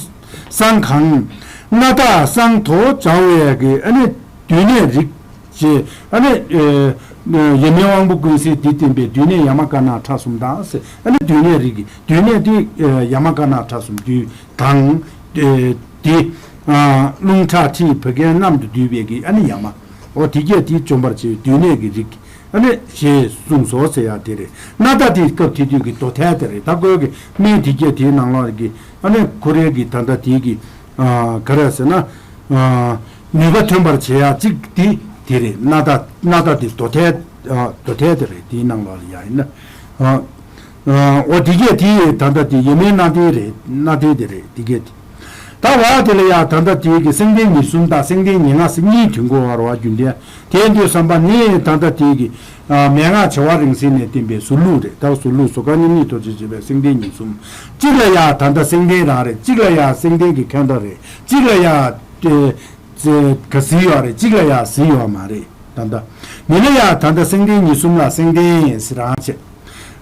བསང་གང་། སྣ་ཐ་བསང་དོ་སྦྱར་བའི་གི། ཨ་ནི་བསྡུས་གནས་རིགས་ཞེས། ཨ་ནི། ཨེ། ཡེ་མའི་དབང་པོ་ཀུན་གསལ་འདི་བསྟན་པའི་བསྡུས་གནས་ཡ་མ་ཀ་ན་ཕྲ་གསུམ་དང་ཟེར། ཨ་ནི་བསྡུས་གནས་རིགས་ཀྱི་བསྡུས་གནས་འདི། ཨེ། ཡ་མ་ཀ་ན་ཕྲ་གསུམ་བསྡུས་དང་། ཨེ། འདི། ཨ། རླུང་ཁྲག་མཁྲིས་བད་ཀན་རྣམས་དང་བསྡུས་པའི་གི། ཨ་ནི་ཡ་མ། འོ་དེ་གས་དེ་འཇོམས་པར་བྱེད་པའི་བསྡུས་གནས་ཀྱི་རིགས། ཨ་ནི་ཞེས་གསུངས་སོ་ཟེར་ཡ་དེ་རེད། སྣ་ད་དེ་སྐབས་དེ་དུས་ཀྱི་དོ་ཐལ་དེ་རེད། ད་ཁོའི་གི་སྨན་དེ་གས་དེའི་ནང་ལོགས་ཀྱི་ཨ་ནི་ཁོ་རའི་གི་ད་ལྟ་དེའི་གི་ཨ་ག་རེ་ཟེར་ན། ཨ་ནུས་པ་ཐོན་པར་བྱེད་ཡ་གཅིག་དེ་དེ་རེད། སྣ་ད་སྣ་ད་དེ་དོ་ཐལ། ཨ་དོ་ཐལ་དེ་རེད། དེའི་ནང་ལོགས་ལ་ཡ་ཡིན་ན། ཨ་ཨ་འོ་དེ་གས་དེ་ད་ལྟ་དེ་ཡེ་མའི་སྣ་ལྡན་རེད། སྣ་ལྡན་དེ་རེད། དེ་གས་དེ། ད་བ་དེ་ལ་ཡ་ད་ལྟ་དེའི་གི་སེང་ལྡེང་ཉེར་གསུམ་དང་སེང་ལྡེང་ཉེར་ལྔ་ཟེར་གཉིས་ཐོན་གོ་བ་རེད་བ། རྒྱུན་ལྡན་དེ་འདོད་བསམ་པ་ནི་ད་ལྟ་དེའི་གི་ཨ་མན་ངག་བྱེ་བ་རིང་བསྲེལ་ནས་བསྟན་པའི་ཟུར་ལུགས་རེད། ད་ཟུར་ལུགས་ཟུར་དཀར་མཉམ་ཉིད་ཐོག་ཆེན་བྱེད་པའི་སེང་ལྡེང་ཉེར་གསུམ། གཅིག་ལ་ཡ་ད་ལྟ་སེང་ལྡེང་རང་རེད། གཅིག་ལ་ཡ་སེང་ལྡེང་གི་ཁ་བརྡ་རེད། གཅིག་ལ་ཡ་ཨེ་ཙེ་ག་ཟིག་ཡོད་རེད། གཅིག་ལ་ཡ་ཟིག་ཡོད་མ་རེད། ད་ལྟ་མི་ལ་ཡ་ད་ལྟ་སེང་ལྡེང་ཉེར་གསུམ་ལ་སེང་ལྡེང་ཟེར་རང་བྱེད།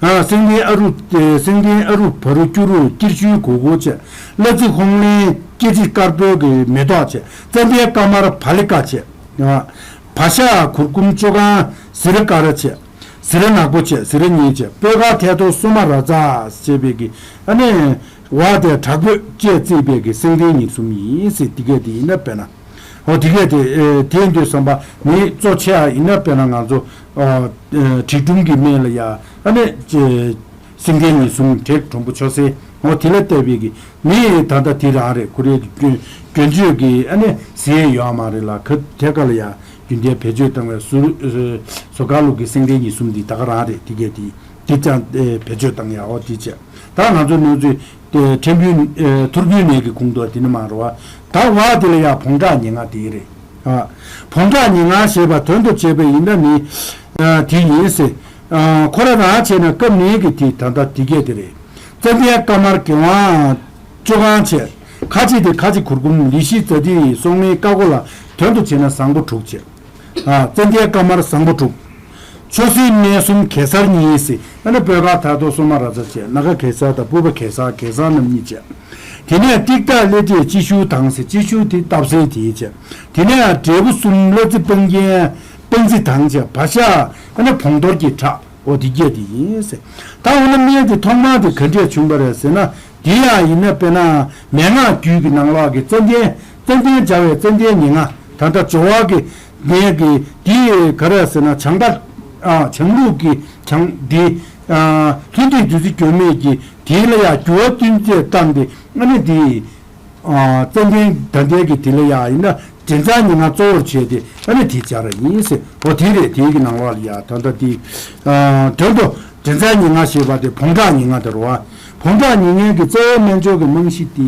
ཨ་སེང་ལྡེང་ཨ་རུ། ཨེ་སེང་ལྡེང་ཨ་རུ་བ་རུ་སྐྱུ་རུ་སྐྱིར་ཆུའི་གུ་གུ་བྱས། གླ་རྩི་ཧོང་ལེན་སྐྱེ་དྲི་དཀར་པོའི་གི་མེ་ཏོག་བྱས། ཙན་དན་དཀར་དམར་བ་ལི་ཀ་བྱས། ཨ་བ་ཤ་གུར་གུམ་བཅུ་གང་ཟི་ར་དཀར་བྱས། ཟི་ར་ནག་པོ་བྱས། ཟི་ར་གཉིས་བྱས། སྤོས་དཀར་ཐལ་ཐོག་སོ་མ་ར་ཛ་ཞེས་པའི་གི་ཨ་ནི་བ་དེ་དྲག་པོས་བཅས་བརྩིས་པའི་གི་སེང་ལྡེང་ཉེར་གསུམ་ཡིན་ཟེར། དེ་གས་དེ་ཡིན་ན་དཔེར་ན། འོ་དེ་གས་དེ་ཨེ་དེ་འདོད་བསམ་པ་ནི་གཙོ་ཆེ་བ་ཡིན་ན་དཔེར་ན་ང་ཚོ་ཨ་ཨེ་དྲི་གྲུམ་གྱི་སྨན་ལ་ཡ་ཨ་ནི་ཅེ་སེང་ལྡེང་ཉེར་གསུམ་དྲེག་གྲུམ་བུ་ཆོ་སེ། འོ་དེ་ལ་བལྟས་པའི་གི་ནི་ད་ལྟ་དེ་རང་རེད། ཁོ་རའི་གི་སྐྱོན་སྐྱོན་བརྗོད་ཀྱི་ཨ་ནི་ཟེར་ཡོད་མ་རེད་ལ། ཁ་དེ་ག་ལ་ཡ་རྒྱུན་ལྡན་བེད་སྤྱོད་བཏང་བའི་ཟུར་ཟུར་དཀར་ལུགས་ཀྱི་སེང་ལྡེང་ཉེར་གསུམ་འདི་ད་ག་རང་རེད། དེ་གས་དེ་དེ་ཀྱང་ཨེ་བེད་སྤྱོད་བཏང་ཡ། འོ་དེ་བྱས། ད་ང་ཚོ་ནང་ཚོས་ཨེ་ཕྲན་བུའི་ཨེ་ཐོར་བུའི་ནད་ཀྱི་ཁུངས་གཏོགས་དེ་ནི་མ་རེད་བ། ད་བ་དེ་ལ་ཡང་བོང་ཁྲག་ཉེར་ལྔ་དེ་རེད། ཨ་བོང་ཁྲག་ཉེར་ལྔ་ཞེས་པ་དོན་དུ་བྱས་པ་ཡིན་ན་ནི་ཨ་དེ་ཡིན་ཟེར། ཨ་ཁོ་ར་རང་བྱས་ན་སྐབས་ནད་ཀྱི་དེ་ད་ལྟ་དེ་གས་དེ་རེད། ཙན་དན་དཀར་དམར་གི་བང་བཅུ་གང་བྱས། ཁ་ཆེ་དེ་ཁ་ཆེ་གུར་གུམ་ལི་ཤི་ཛ་ཏི་སོང་ནས་ཀ་ཀོ་ལ་དོན་དུ་བྱས་ན་བཟང་པོ་དྲུག་བྱས། ཨ་ཙན་དན་དཀར་དམར་བཟང་པོ་དྲུག། ཆོས་སྲིད་སྨན་གསུམ་གེ་སར་གཉིས་ཟེར། ཨ་ནི་སྤོས་དཀར་ཐལ་ཐོག་སོ་མ་ར་ཛ་བྱས། སྣ་ཁ་གེ་སར་དང་སྤུ་བ་གེ་སར་གེ་སར་རྣམ་གཉིས་བྱས། དེ་ནས་ཏིག་ཏ་ལེ་ཏེ་སྤྱི་ཤུལ་དང་ཟེར། སྤྱི་ཤུལ་དེ་སྟབས་གསལ་དེ་བྱས། དེ་ནས་འབྲས་བུ་གསུམ་གླ་རྩི་སྤང་རྒྱན་སྤང་རྩི་དང་བྱས། བ་ཤ་ཨ་ནི་བོང་གཏོར་གྱི་ཁྲག། འོ་དེ་གས་དེ་ཡིན་ཟེར། ད་འོ་ན་སྨན་དེ་ཐོག་མར་དེ་ག་འདྲས་བྱུང་བ་རེད་ཟེར་ན། དེ་ཡང་ཡིན་ན་དཔེར་ན་མན་ངག་རྒྱུད་ཀྱི་ནང་ལོགས་ཀྱི་ཙན་དན་ཙན་དན་སྦྱར་བའི་ཙན་དན་ཉེར་ལྔ། ད་ལྟ་སྦྱོར་བ་གི་ནས་ཀྱི་དེ་ག་རེ་ཟེར་ན་བྱང་པ་ཨ་བྱང་ལུགས་ཀྱི་བྱང་དེ་ཨ་ལྷུན་གྱིས་བདུད་རྩི་གྱོན་མེད་ཀྱི་དེ་ལ་ཡང་འགྱུར་བ་བསྟུན་ཚད་བཏང་སྟེ་ཨ་ནི་དེ་ཨ་ཙན་དན་ད་ལྟའི་གི་དེ་ལ་ཡང་ཡིན་ན་དྲི་ཛ་ཉེར་ལྔ་གཙོ་བོར་བྱས་ཏེ་ཨ་ནི་དེ་སྦྱར་བ་ཡིན་ཟེར། འོ་དེ་རེད། དེའི་གི་ནང་ལོགས་ལ་ཡང་ད་ལྟ་དེ་ཨ་དོན་དུ་དྲི་ཛ་ཉེར་ལྔ་ཞེས་པ་དེ་བོང་ཁྲག་ཉེར་ལྔ་དེ་རེད་བ། བོང་ཁྲག་ཉེར་ལྔའི་གི་རྩ་བའི་སྨན་སྦྱོར་གྱི་རྨང་གཞི་དེ་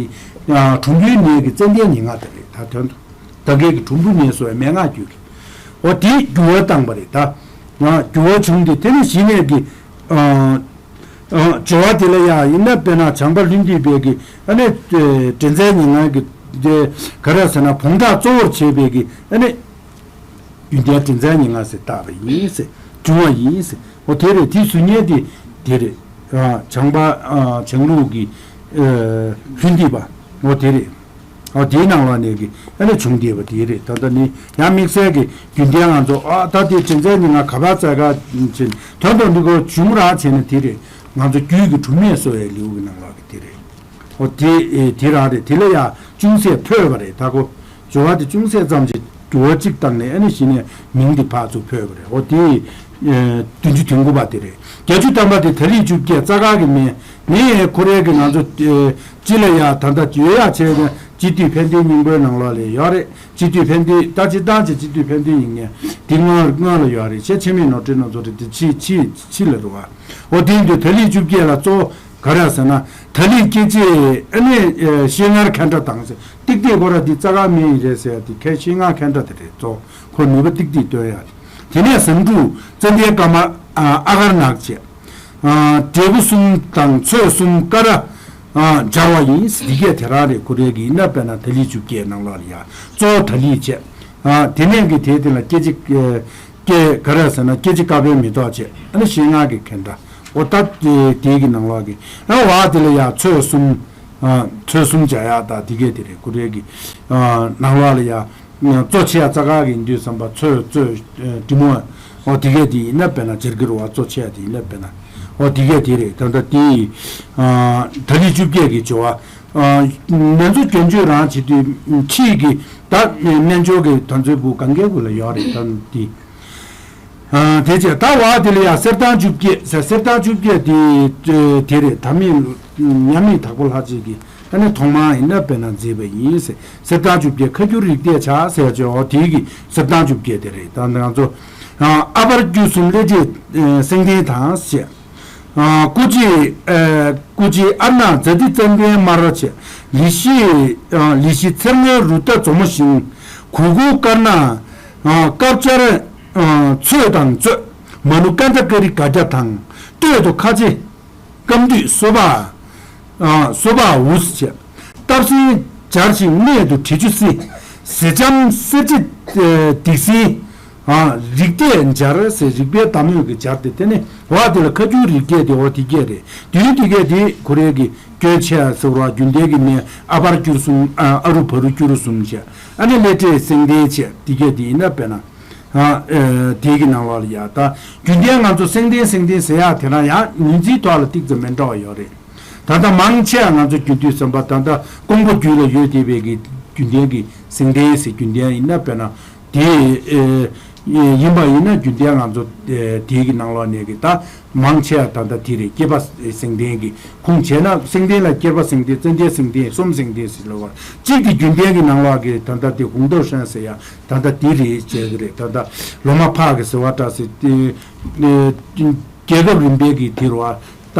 ཨ་གྲུམ་བུའི་ནད་ཀྱི་ཙན་དན་ཉེར་ལྔ་དེ་རེད། ད་དོན་དུ་ད་གའི་གི་གྲུམ་བུ་ནད་གསོ་བའི་མན་ངག་རྒྱུད་ཀྱི་འོ་དེ་འགྱུར་བ་བཏང་བ་རེད། ད་ཨ་འགྱུར་བ་བྱུང་སྟེ་དེ་ནི་གཞི་ནས་ཀྱི་ཨ་ཨ་སྦྱོར་བ་དེ་ལ་ཡང་ཡིན་ན་དཔེར་ན་བྱང་པ་ལྷུན་གྱིས་སྦས་ཀྱི་ཨ་ནི་དྲི་ཛ་ཉེར་ལྔ་གི་དེ་ག་རེ་ཟེར་ན་བོང་ཁྲག་གཙོ་བོར་བྱས་པའི་གི་ཨ་ནི་རྒྱུན་ལྡན་དྲི་ཛ་ཉེར་ལྔ་ཟེར་བཏགས་པ་ཡིན་ཟེར། བྱུང་བ་ཡིན་ཟེར། འོ་དེ་རེད། དེ་གཟུགས་བརྙན་དེ་དེ་རེད། ཨ་བྱང་པ་ཨ་བྱང་ལུགས་ཀྱི་ཨ་ལྷུན་གྱིས་པ་འོ་དེ་རེད། འོ་དེའི་ནང་ལ་ནས་ཀྱི་ཨ་ནི་བྱུང་བསྡད་པ་དེ་རེད། ད་ལྟ་ནི་ཡང་དམིགས་བསལ་གྱི་རྒྱུན་ལྡན་ང་ཚོ་ཨ་ད་དེ་དྲི་ཛ་ཉེར་ལྔ་ག་པར་བཙལ་ག་ཅེས་དོན་དུ་འདི་གོ་བྱུང་ར་བྱས་ན་དེ་རེད། ང་ཚོ་རྒྱུད་ཀྱི་གྲུབ་མེད་གསོ་བའི་ལེའུ་གི་ནང་ལ་གི་དེ་རེད། འོ་དེ་ཨེ་དེ་རང་རེད། དེ་ལ་ཡང་ཅུང་ཟད་ཕོད་པ་རེད། ད་གོ་སྦྱོར་བ་དེ་ཅུང་ཟད་ཙམ་ཅིག་འགྱུར་བ་གཅིག་བཏང་ནས་ཨ་ནི་གཞི་ནས་མིང་དེ་ཕར་ཚུར་ཕོད་པ་རེད། འོ་དེ་ཨེ་བདུན་ཅུ་དོན་དགུ་པ་དེ་རེད། བརྒྱད་ཅུ་ཐམ་པ་དེ་ད་ལི་བཅུ་བརྒྱད་རྩ་དཀར་གྱི་སྨན་ནི་ཁོ་རའི་གི་ང་ཚོ་ཨེ་སྤྱི་ལ་ཡང་ད་ལྟ་ཡོད་ཡ་བྱས་ནས་སྤྱི་འཐུས་ཕན་བདེའི་སྙིང་པོའི་ནང་ལོགས་ལ་ཡོད་རེད། སྤྱི་འཐུས་ཕན་བདེའི་ད་ཅི་ད་ཅི་སྤྱི་འཐུས་ཕན་བདེའི་སྙིང་ནས་དེ་སྔོན་སྔོན་ལ་ཡོད་རེད། ཆེས་ཆེ་མིའི་ནོར་འཁྲུལ་སྣ་ཚོགས་རེད། དེ་ཕྱི་ཕྱི་ཕྱི་ལ་རེད་བ། འོ་དེ་འདུག་ད་ལི་བཅུ་བརྒྱད་ལ་གཙོ་བོ་ག་རེ་ཟེར་ན། ད་ལི་སྐྱེ་མཆེད་ཨ་ནི་ཨེ་ཤེལ་ངར་ཁ་འདྲ་དང་ཟེར། ཏིག་ཏིག་ཁོ་ར་འདི་རྩ་དཀར་སྨན་རེད་ཟེར་ཡ་དེ་ཁའི་ཤེལ་ངར་ཁ་འདྲ་དེ་རེད། གཙོ་བོ་ཁོ་ནུས་པ་ཏིག་ཏིག་སྟོན་ཡ་རེད། དེ་ནས་ཟངས་ཕྲུག་ཙན་དན་དཀར་དམར་ཨ་ཨ་གར་ནག་བྱས། ཨ་འབྲས་བུ་གསུམ་དང་ཚོས་གསུམ་ཀ་ར་ཨ་སྦྱར་བ་ཡིན། འདི་གས་དེ་རང་རེད། ཁོ་རའི་གི་ཡིན་ན་དཔེར་ན་ད་ལི་བཅུ་བརྒྱད་ནང་ལོགས་ལ་ཡ་གཙོ་བོ་ད་ལི་བྱས། ཨ་དེ་ནས་གི་དེའི་སྟེང་ལ་སྐྱེ་མཆེད་ཨ་སྐྱེ་ག་རེ་ཟེར་ན་སྐྱེ་མཆེད་དཀར་པོའི་མེ་ཏོག་བྱས། ཨ་ནི་ཤེལ་ངར་གྱི་ཁ་འདྲ། འོ་ད་དེ་དེའི་གི་ནང་ལོགས་ཀྱི་ཨ་བ་དེ་ལ་ཡ་ཚོས་གསུམ། ཨ་ཚོས་གསུམ་སྦྱར་ཡག་དང་དེ་གས་དེ་རེད། ཁོ་རའི་གི་ཨ་ནང་ལོགས་ལ་ཡ་གཙོ་ཆེ་ཡ་རྩ་དཀར་གི་འདུས་བསམ་པ་ཚོས་གཙོས་ཨ་འབྲི་མོ། འོ་དེ་གས་དེ་ཡིན་ན་དཔེར་ན་སྦྱར་གི་རེད་བ། གཙོ་ཆེ་ཡ་དེ་ཡིན་ན་དཔེར་ན། འོ་དེ་གས་དེ་རེད། ད་ལྟ་དེ་ཨ་ད་ལི་བཅུ་བརྒྱད་ཀྱི་སྦྱོར་བ་ཨ་ང་ཚོ་སྐྱོན་བརྗོད་རང་བྱེད་དུས་ཕྱིས་ཀྱི་ད་སྨན་སྦྱོར་གྱི་དོན་ཚོའི་བུ་གང་གའི་བུ་ལ་ཡོད་རེད། ད་དེ། དེ་བྱས་ད་བ་དེ་ལ་ཡང་གསེར་ཐང་བཅོ་བརྒྱད་ཟེར། གསེར་ཐང་བཅོ་བརྒྱད་དེ་དེ་རེད། ད་མི་མཉམ་མེད་དྭགས་པོ་ལྷ་རྗེ་གིས་ཨ་ནི་ཐོག་མར་ཡིན་ན་དཔེར་ན་མཛད་པ་ཡིན་ཟེར། གསེར་ཐང་བཅོ་བརྒྱད་ཁ་སྒྱུར་རིག་གཏད་བྱ་ཟེར་བྱས། འོ་དེ་གི་གསེར་ཐང་བཅོ་བརྒྱད་དེ་རེད། ད་ང་ཚོ་ཨ་པར་སྐྱུར་གསུམ་ཀླད་རིས་སེང་ལྡེང་དང་ཞེས། སྐུ་རྗེས་སྐུ་རྗེས་ཨར་ནག་ཛ་ཏི་ཙན་དན་དམར་བྱས། ལི་ཤི་ལི་ཤི་ཚེར་སྔོན་རུ་རྟ་མཛོ་མོ་བཞིན། གུ་གུལ་དཀར་ནག་དཀར་སྦྱར་ཚོས་དང་བཙོས། མ་ནུ་ཀན་ད་ཀ་རི་སྒ་སྐྱ་དང་། སྟོད་དུ་ཁ་ཆེ་སྐམ་དུས་སོ་པ་སོ་པ་འུ་ཟེར། སྟབས་སེང་སྦྱར་ཞིང་སྨད་དུ་དྲི་ཆུ་བསིལ། ཟེ་ལྕམ་གསེར་བྱེ་སྡིག་སྲིན། རིག་གཏད་སྦྱར་ཟེར། རིག་པའི་བདག་མོས་ཀྱི་སྦྱར་ཏེ་དེ་ནི་བ་དེ་ལ་ཁ་སྒྱུར་རིག་གཏད་དེ་འོ་དེ་གས་རེད། དུས་དེ་གས་དེ་ཁོ་རའི་གི་སྐྱོན་ཆེ་ཟེར་བ་རྒྱུན་ལྡན་གྱི་མིང་ཨ་པར་སྐྱུར་གསུམ། ཨ་རུ་བ་རུ་སྐྱུ་རུ་གསུམ་བྱས། ཨ་ནི་ཀླད་རིས་སེང་ལྡེང་བྱས། དེ་གས་དེ་ཡིན་ན་དཔེར་ན། དེ་གི་ནང་ལོགས་ལ་ཡ་ད་རྒྱུན་ལྡན་ང་ཚོ་སེང་ལྡེང་སེང་ལྡེང་ཟེར་ཡག་དེ་རང་ཡང་ངོས་འཛིན་ཐོག་ལ་ཏིག་ཙམ་མི་འདྲ་བ་ཡོད་རེད། ད་ལྟ་མང་ཆེ་བ་ང་ཚོ་རྒྱུན་དུས་ཙམ་པ་ད་ལྟ་ཀོང་པོ་རྒྱུད་ལ་ཡོད་བསྡད་པའི་གི་རྒྱུན་ལྡན་གྱི་སེང་ལྡེང་ཟེར། རྒྱུན་ལྡན་ཡིན་ན་དཔེར་ན་དེ་ཡིན་པ་ཡིན་ན་རྒྱུན་ལྡན་ང་ཚོ་དེ་གི་ནང་ལོགས་ནས་གི་ད་མང་ཆེ་བ་ད་ལྟ་དེ་རེད། སྐྱེས་པ་སེང་ལྡེང་གི་ཁུངས་བྱས་ན་སེང་ལྡེང་ལ་སྐྱེས་པ་སེང་ལྡེང་ཙན་དན་སེང་ལྡེང་གསུམ་སེང་ལྡེང་ཟེར་ལབ་པ། གཅིག་དེ་རྒྱུན་ལྡན་གྱི་ནང་ལོགས་གི་ད་ལྟ་དེ་ཧུང་ཏོ་ཧྲན་ཟེར་ཡ་ད་ལྟ་དེ་རེད་བྱས་གི་རེད། ད་ལྟ་ལོ་མ་ཕག་གི་ཟེར་བ་འདྲ་ཟེར་དེ། རྒྱལ་ཁབ་རིམ་པའི་གི་དེ་རུ་བ་ད་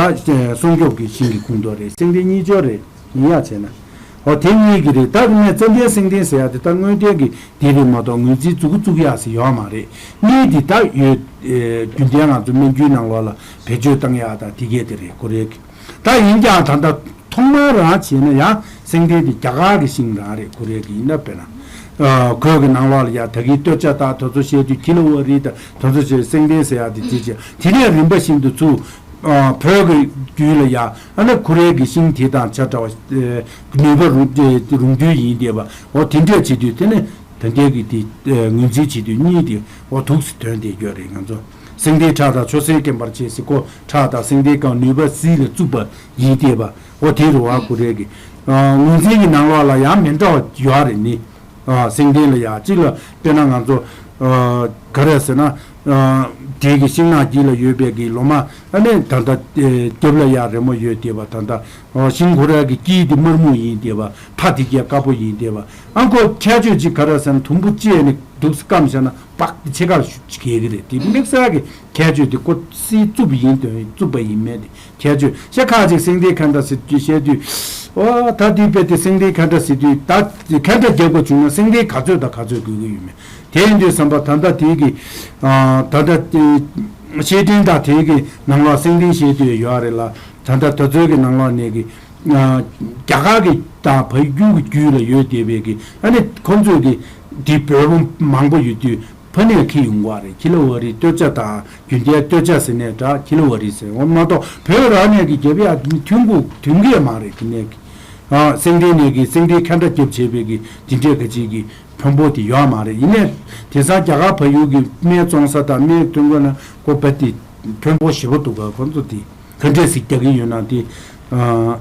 སྲུང་སྐྱོབ་ཀྱི་ཤིང་གི་ཁུངས་གཏོགས་རེད། སེང་ལྡེང་གཉིས་སྦྱོར་རེད། ཡིན་ཡ་བྱས་ན། འོ་དེ་གཉིས་ཀྱི་རེད། ད་ནས་ཙན་དན་སེང་ལྡེང་ཟེར་ཡ་དེ་ད་དངོས་བསྟན་གྱི་དེ་རེད་མ་གཏོགས་ངོས་འཛིན་བཙུགས་བཙུགས་ཡ་ཟེར་ཡོད་མ་རེད། གཉིས་དེ་ད་ཡོད། རྒྱུན་ལྡན་ང་ཚོ་སྨན་རྒྱུན་ནང་ལོགས་ལ་བེད་སྤྱོད་བཏང་ཡ་ད་དེ་གས་དེ་རེད། ཁོ་རེད། ད་ཡིན་ཀྱང་ད་ལྟ་ཐོག་མར་རང་བྱས་ན་ཡང་སེང་ལྡེང་དེ་རྒྱ་གར་གྱི་ཤིང་རང་རེད། ཁོ་རེད་གི་ཡིན་ན་དཔེར་ན། ཁོས་གི་ནང་ལོགས་ལ་ཡ་ད་གིན་སྟོད་ཆ་དང་དེ་ཚོ་བཤད་དུས་ཁི་ལ་ཝ་རི་དང་དེ་ཚོ་བྱས་སེང་ལྡེང་ཟེར་ཡ་དེ་དེ་བྱས། དེ་ནས་རིམ་པ་བཞིན་དུ་ཚུར་བོད་ཀྱི་རྒྱུད་ལ་ཡ་ཨ་ནི་ཁོ་རེད་གི་ཤིང་དེ་དང་ཆ་འདྲ་བ་ནུས་པ་རུང་རུང་རྒྱུད་ཡིན་བསྡད་པ། འོ་དེ་འདྲས་བྱེད་དུས་དེ་ནི་ད་གིན་གི་དེ་ངོས་འཛིན་བྱེད་དུས་གཉིས་དེ་འོ་ཐུགས་སུ་དོན་དེ་ཡོད་རེད། ང་ཚོ་སེང་ལྡེང་ཁྲག་དང་ཆུ་སེར་སྐེམ་པར་བྱེད་ཟེར། ཁོ་ཁྲག་དང་སེང་ལྡེང་གང་ནུས་པ་ཟིལ་ལ་བཙུགས་པ་ཡིན་བསྡད་པ། འོ་དེ་རུ་བ་ཁོ་རེད་གི། ངོས་འཛིན་གྱི་ནང་ལོགས་ལ་ཡང་མི་འདྲ་བ་ཡོད་རེད་ནི། སེང་ལྡེང་ལ་ཡ་གཅིག་ལ་དཔེར་ན་ང་ཚོ་ག་རེ་ཟེར་ན། དེ་གི་ཤིང་ནགས་དཀྱིལ་ལ་ཡོད་པའི་གི་ལོ་མ་ཨ་ནི་ད་ལྟ་རྒྱབ་ལ་ཡ་རི་མོ་ཡོད་བསྡད་པ། ད་ལྟ་ཤིང་ཁོ་ར་གི་དཀྱིལ་དེ་དམར་སྨུག་ཡིན་བསྡད་པ། ཕ་དེ་གས་དཀར་པོ་ཡིན་བསྡད་པ། ཨ་ཁོ་ཁྱད་ཆོས་གཅིག་ག་རེ་ཟེར་ན་དུམ་བུ་བཅད་ནས་འདུག་སེ་སྐམ་བཞག་ན་པག་དེ་ཕྱེད་ཀ་ལ་ཤུགས་ཀྱིས་གས་གི་རེད། དེ་དམིགས་བསལ་གི་ཁྱད་ཆོས་དེ་ཁོ་སིལ་བཙུགས་པ་ཡིན་དོན་བཙུགས་པ་ཡིན་མེད་དེ། ཁྱད་ཆོས་ཤ་ཁ་ཅིག་སེང་ལྡེང་ཁ་འདྲ་ཟེར་དུས་བཤད་དུས། ཨོ་ད་དེ་དཔེ་དེ་སེང་ལྡེང་ཁ་འདྲ་ཟེར་དུས་ད་ཁ་འདྲ་རྒྱག་དགོས་བྱུང་ན་སེང་ལྡེང་ག་ཚོད་དང་ག་ཚོད་དགོས་ཀྱི་ཡོད་མེད། དེ་ཡིན་དུས་ཙམ་པ་ད་ལྟ་དེ་གི་ད་ལྟ་དེ་བཤད་སྤྲིངས་དང་དེ་གི་ནང་ལོགས་སེང་ལྡེང་བཤད་དུས་ཡོད་རེད་ལ། ད་ལྟ་དེ་ཚོའི་གི་ནང་ལོགས་ནས་གི་རྒྱ་གར་གི་དང་བལ་ཡུལ་གྱི་རྒྱུད་ལ་ཡོད་བསྡད་པའི་གི་ཨ་ནི་ཁོང་ཚོས་གི་དེ་བོད་པ་མང་པོ་ཡོད་དུས། ཕ་ནས་ཁྱེར་ཡོང་བ་རེད། ཁི་ལ་ཝ་རི་སྟོད་ཆ་དང་རྒྱུན་ལྡན་སྟོད་ཆ་ཟེར་ནས་འདྲ། ཁི་ལ་ཝ་རི་ཟེར་འོ་མ་གཏོགས་བོད་རང་ནས་ཀྱི་རྒྱབ་ཡ་ཐོན་གོ་ཐོན་གི་ཡ་མ་རེད། དེ་ནས་ཀྱི་ཨ་སེང་ལྡེང་ནས་ཀྱི་སེང་ལྡེང་ཁ་འདྲ་རྒྱབ་བྱས་པའི་ཀྱི་དེ་འདྲས་ཀ་ཅིག་གི་ཕོན་པོ་དེ་ཡོད་མ་རེད། ཡིན་ནའི་དེང་སང་རྒྱ་གར་བལ་ཡུལ་གྱི་སྨན་བཙོང་ས་དང་སྨན་ཐོན་གོ་ན་ཀོ་པ་དེ་ཕོན་པོ་ཞེ་པོ་འདུག་ག་ཁོང་ཚོ་དེ་ག་འདྲས་ཟིག་རྒྱག་གི་ཡོད་ན་དེ་ཨ།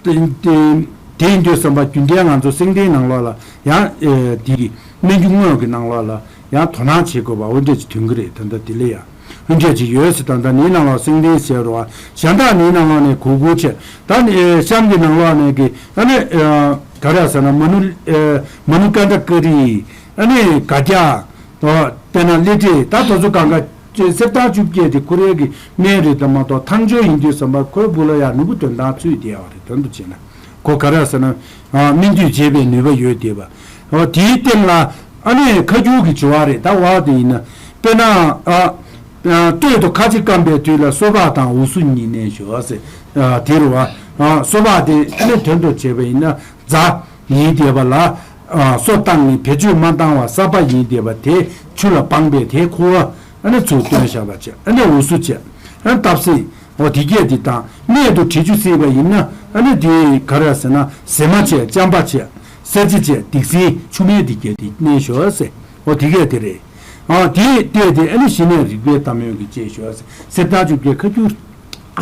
དེ་དེ་དེ་ཡིན་དུས་ཙམ་པ་རྒྱུན་ལྡན་ང་ཚོ་སེང་ལྡེང་ནང་ལོགས་ལ་ཡང་ཨེ་དེ་གི་སྨན་རྒྱུ་དངོས་ཀྱི་ནང་ལོགས་ལ་ཡང་དོ་སྣང་བྱེད་དགོས་པ་འོ་འདྲས་ཅིག་ཐོན་གི་རེད། ད་ལྟ་དེ་ལས་ཡང་འོ་འདྲས་ཅིག་ཡོད་ཟེར། ད་ལྟ་ནི་ནང་ལོགས་སེང་ལྡེང་ཟེར་རོ། གཞན་དག་ནི་ནང་ལོགས་ནས་གུ་གུལ་བྱས། ད་ནི་ཨེ་གཤམ་གྱི་ནང་ལོགས་ནས་གི་ཨ་ནི་ཨེ་ག་རེ་ཟེར་ན་མ་ནུ་ཨེ་མ་ནུ་ཀན་ད་ཀ་རི། ཨ་ནི་སྒ་སྐྱ། དཔེར་ན་ཀླད་རིས། ད་དེ་ཚོ་གང་ག་གསེར་ཐང་བཅོ་བརྒྱད་དེ་ཁོ་རའི་གི་སྨན་རེད་དམ་མ་གཏོགས་ཐང་ཆོས་ཡིན་དུས་ཙམ་པ་ཁོའི་སྦུག་ལ་ཡང་ནོར་བུ་དོན་ཐང་ཚུད་བསྡད་ཡོད་རེད། དོན་དུ་བྱས་ན་ཁོ་ག་རེ་ཟེར་ན་སྨན་དུས་བྱེད་པའི་ནུས་པ་ཡོད་བསྡད་པ། འོ་དེའི་སྟེང་ལ་ཨ་ནི་ཁ་སྒྱུར་གྱི་བྱ་བ་རེད། ད་འོ་དེ་ཡིན་ན་དཔེར་ན་ཨ་སྟོད་དུ་ཁ་ཆེ་སྐམ་པའི་དུས་ལ་སོ་པ་དང་འུ་སུ་གཉིས་གནས་ཞོག་ཟེར། དེ་རུ་བ་སོ་པ་དེ་ཨ་ནི་དོན་དུ་བྱས་པ་ཡིན་ན་རྫ། ཡིན་བསྡད་པ་ལ། སོ་བཏང་ནས་བེད་སྤྱོད་མ་བཏང་བ་གསར་པ་ཡིན་བསྡད་པ་དེ་ཆུ་ལ་སྦངས་པས་དེ་ཁུ་བ་ཨ་ནི་ཚུར་བཏོན་བཞག་པ་བྱས། ཨ་ནི་འུ་སུ་བྱས། ཨ་ནི་སྟབས་སེ་འོ་དེ་གས་དེ་དང་སྨད་དུ་དྲི་ཆུ་བསིལ་བ་ཡིན་ན་ཨ་ནི་དེ་ག་རེ་ཟེར་ན་ཟེ་མ་བྱས། ལྕམ་པ་བྱས། གསེར་བྱེ་བྱས། སྡིག་སྲིན་ཆུ་སྨན་དེ་གས་དེ་གནས་ཞོག་ཟེར། འོ་དེ་གས་དེ་རེད། ཨ་དེ་བལྟས་ཏེ་ཨ་ནི་གཞི་ནས་རིག་པའི་གཏམ་ཡོན་གྱི་བཅས་ཞོག་ཟེར། གསེར་ཐང་བཅོ་བརྒྱད་ཁ་སྒྱུར།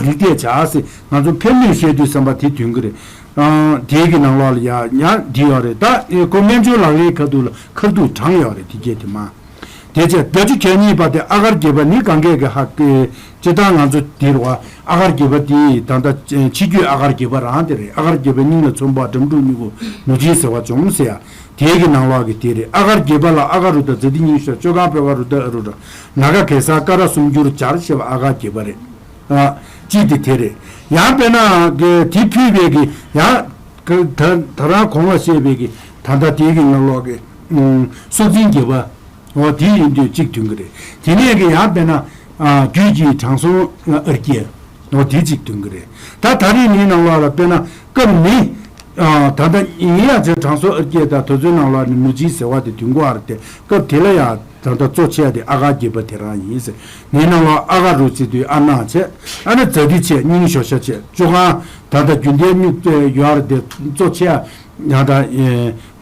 རིག་གཏད་བྱ་ཟེར་ང་ཚོ་ཕན་ནུས་བཤད་དུས་ཙམ་པ་དེ་ཐོན་གི་རེད། ཨ་དེའི་གི་ནང་ལོགས་ལ་ཡ་ཡང་འདི་ཡོད་རེད། ད་ཁོ་སྨན་བཅོས་ལག་ལེན་ཁ་ཐུག་ལ་ཁ་ཐུག་དྲངས་ཡོད་རེད། དེ་གས་དེ་མ། དེ་བྱས་བརྒྱད་ཅུ་གྱ་གཉིས་པ་དེ་ཨ་གར་བརྒྱད་པ་ནི་གང་གས་ཀྱི་ཧ་ཀེ་སྤྱི་བཏང་ང་ཚོ་དེ་རུ་ཨ་གར་བརྒྱད་པ་དེ་ད་ལྟ་ཕྱི་རྒྱུད་ཨ་གར་བརྒྱད་པ་རང་དེ་རེད། ཨ་གར་བརྒྱད་པ་སྙིང་ལ་མཚོན་པ་འགྲམ་འཁྲུག་སྨྱུ་གུ་ནུ་ཆིང་ཟེར་བ་བྱུང་ཟེར་ཡ། དེའི་གི་ནང་ལོགས་ཀྱི་དེ་རེད། ཨ་གར་བརྒྱད་པ་ལ་ཨ་ག་རུ་ཏ་ཛ་ཏི་སྙིང་ཤོ་ཤ་ཅོ་གང་པོད་ག་རུ་ཏ་ཨ་རུ་ར་ན་ག་གེ་སར་ཀ་ར་སུམ་འགྱུར་སྦྱར་ཞེས་པ་ཨ་གར་བརྒྱད་པ་རེད། ཨ་གཅིག་དེ་དེ་རེད། ཡང་དཔེར་ན་གི་དེ་ཕུད་པའི་གི་ཡང་གི་ད་ད་རང་གོང་ལ་བཤད་པའི་གི་ད་ལྟ་དེའི་གི་ནང་ལོགས་ཀྱི་ཨུམ་སྲོག་འཛིན་བརྒྱད་པ། འོ་དེ་ཡིན་དུས་གཅིག་ཐོན་གི་རེད། དེ་ནས་གི་ཡང་དཔེར་ན་ཨ་རྒྱུད་ཀྱི་དྲང་སྲོང་ཨ་ཨར་ཀྱེ། འོ་དེ་གཅིག་ཐོན་གི་རེད། ད་ད་རེས་ནི་ནང་ལོགས་ལ་དཔེར་ན་སྐབས་ནི་ཨ་ད་ལྟ་ཡིན་ཡང་ཚེ་དྲང་སྲོང་ཨར་ཀྱེ་དང་དེ་ཚོའི་ནང་ལོགས་ནི་ནུ་ཆིང་ཟེར་བ་དེ་ཐོན་གོ་ཨ་རེད་དེ། སྐབས་དེ་ལ་ཡང་ད་ལྟ་གཙོ་ཆེ་བ་དེ་ཨ་གར་བརྒྱད་པ་དེ་རང་ཡིན་ཟེར། ནི་ནང་ལོགས་ཨ་ག་རུ་བརྩི་དུས་ཨ་ནག་བྱས། ཨ་ནི་ཛ་ཏི་བྱས། སྙིང་ཤོ་ཤ་བྱས། ཅོ་གང་། ད་ལྟ་རྒྱུན་ལྡན་སྨྱུག་ཡོད་རེད་དེ་གཙོ་ཆེ་བ་ཡང་ད་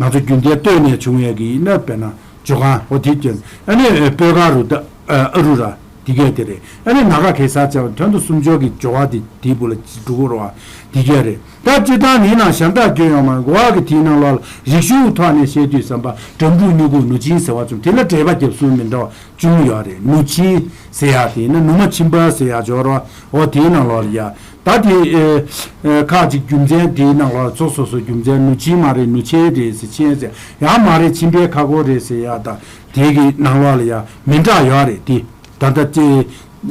ང་ཚོ་རྒྱུན་ལྡན་སྟོད་ནས་བྱུང་བའི་གི་ཡིན་ན་དཔེར་ན་ཅོ་གང་། འོ་དེ་སྐྱོན། ཨ་ནི་པོད་ག་རུ་ཏ་ཨ་རུ་ར་དེ་གས་དེ་རེད། ཨ་ནི་ན་ག་གེ་སར་བྱས་པ་དོན་དུ་སུམ་ཅོ་གི་སྦྱོར་བ་དེ་དེའི་བུ་ལ་འགྲོ་གི་རེད་བ། དེ་གས་རེད། ད་སྤྱིར་བཏང་ནི་ནང་གཞན་དག་སྐྱོན་ཡོད་མ་རེད། གོ་བ་གི་དེའི་ནང་ལོགས་ལ་རིག་གཞུང་ཐོག་ནས་བཤད་དུས་ཙམ་པ་འགྲམ་འཁྲུག་སྨྱུ་གུ་ནུ་ཆིང་ཟེར་བ་བྱུང་། དེ་ལ་འགྲེལ་པ་རྒྱབ་སྲོལ་མི་འདྲ་བ་བྱུང་ཡོད་རེད། ནུ་ཆིང་ཟེར་ཡ་དེ་ཡིན་ན་ནུ་མ་ཆིང་པ་ཟེར་ཡ་སྦྱོར་བ། འོ་དེའི་ནང་ལོགས་ལ་ཡ། ད་དེ་ཨེ་ཨེ་ཁག་ཅིག་རྒྱུ་མཚན་དེའི་ནང་ལོགས་ཚོ་སོ་སོ་རྒྱུ་མཚན་ནུ་ཆིང་མ་རེད་ནུ་ཆེན་རེད་ཟེར། ཆེན་ཟེར་ཡང་མ་རེད་ཆིང་པའི་ཁ་སྒོ་རེད་ཟེར་ཡ། ད་དེ་གི་ནང་ལོགས་ལ་ཡ་མི་འདྲ་ཡོད་རེད་དེ། ད་ལྟ་ཅི་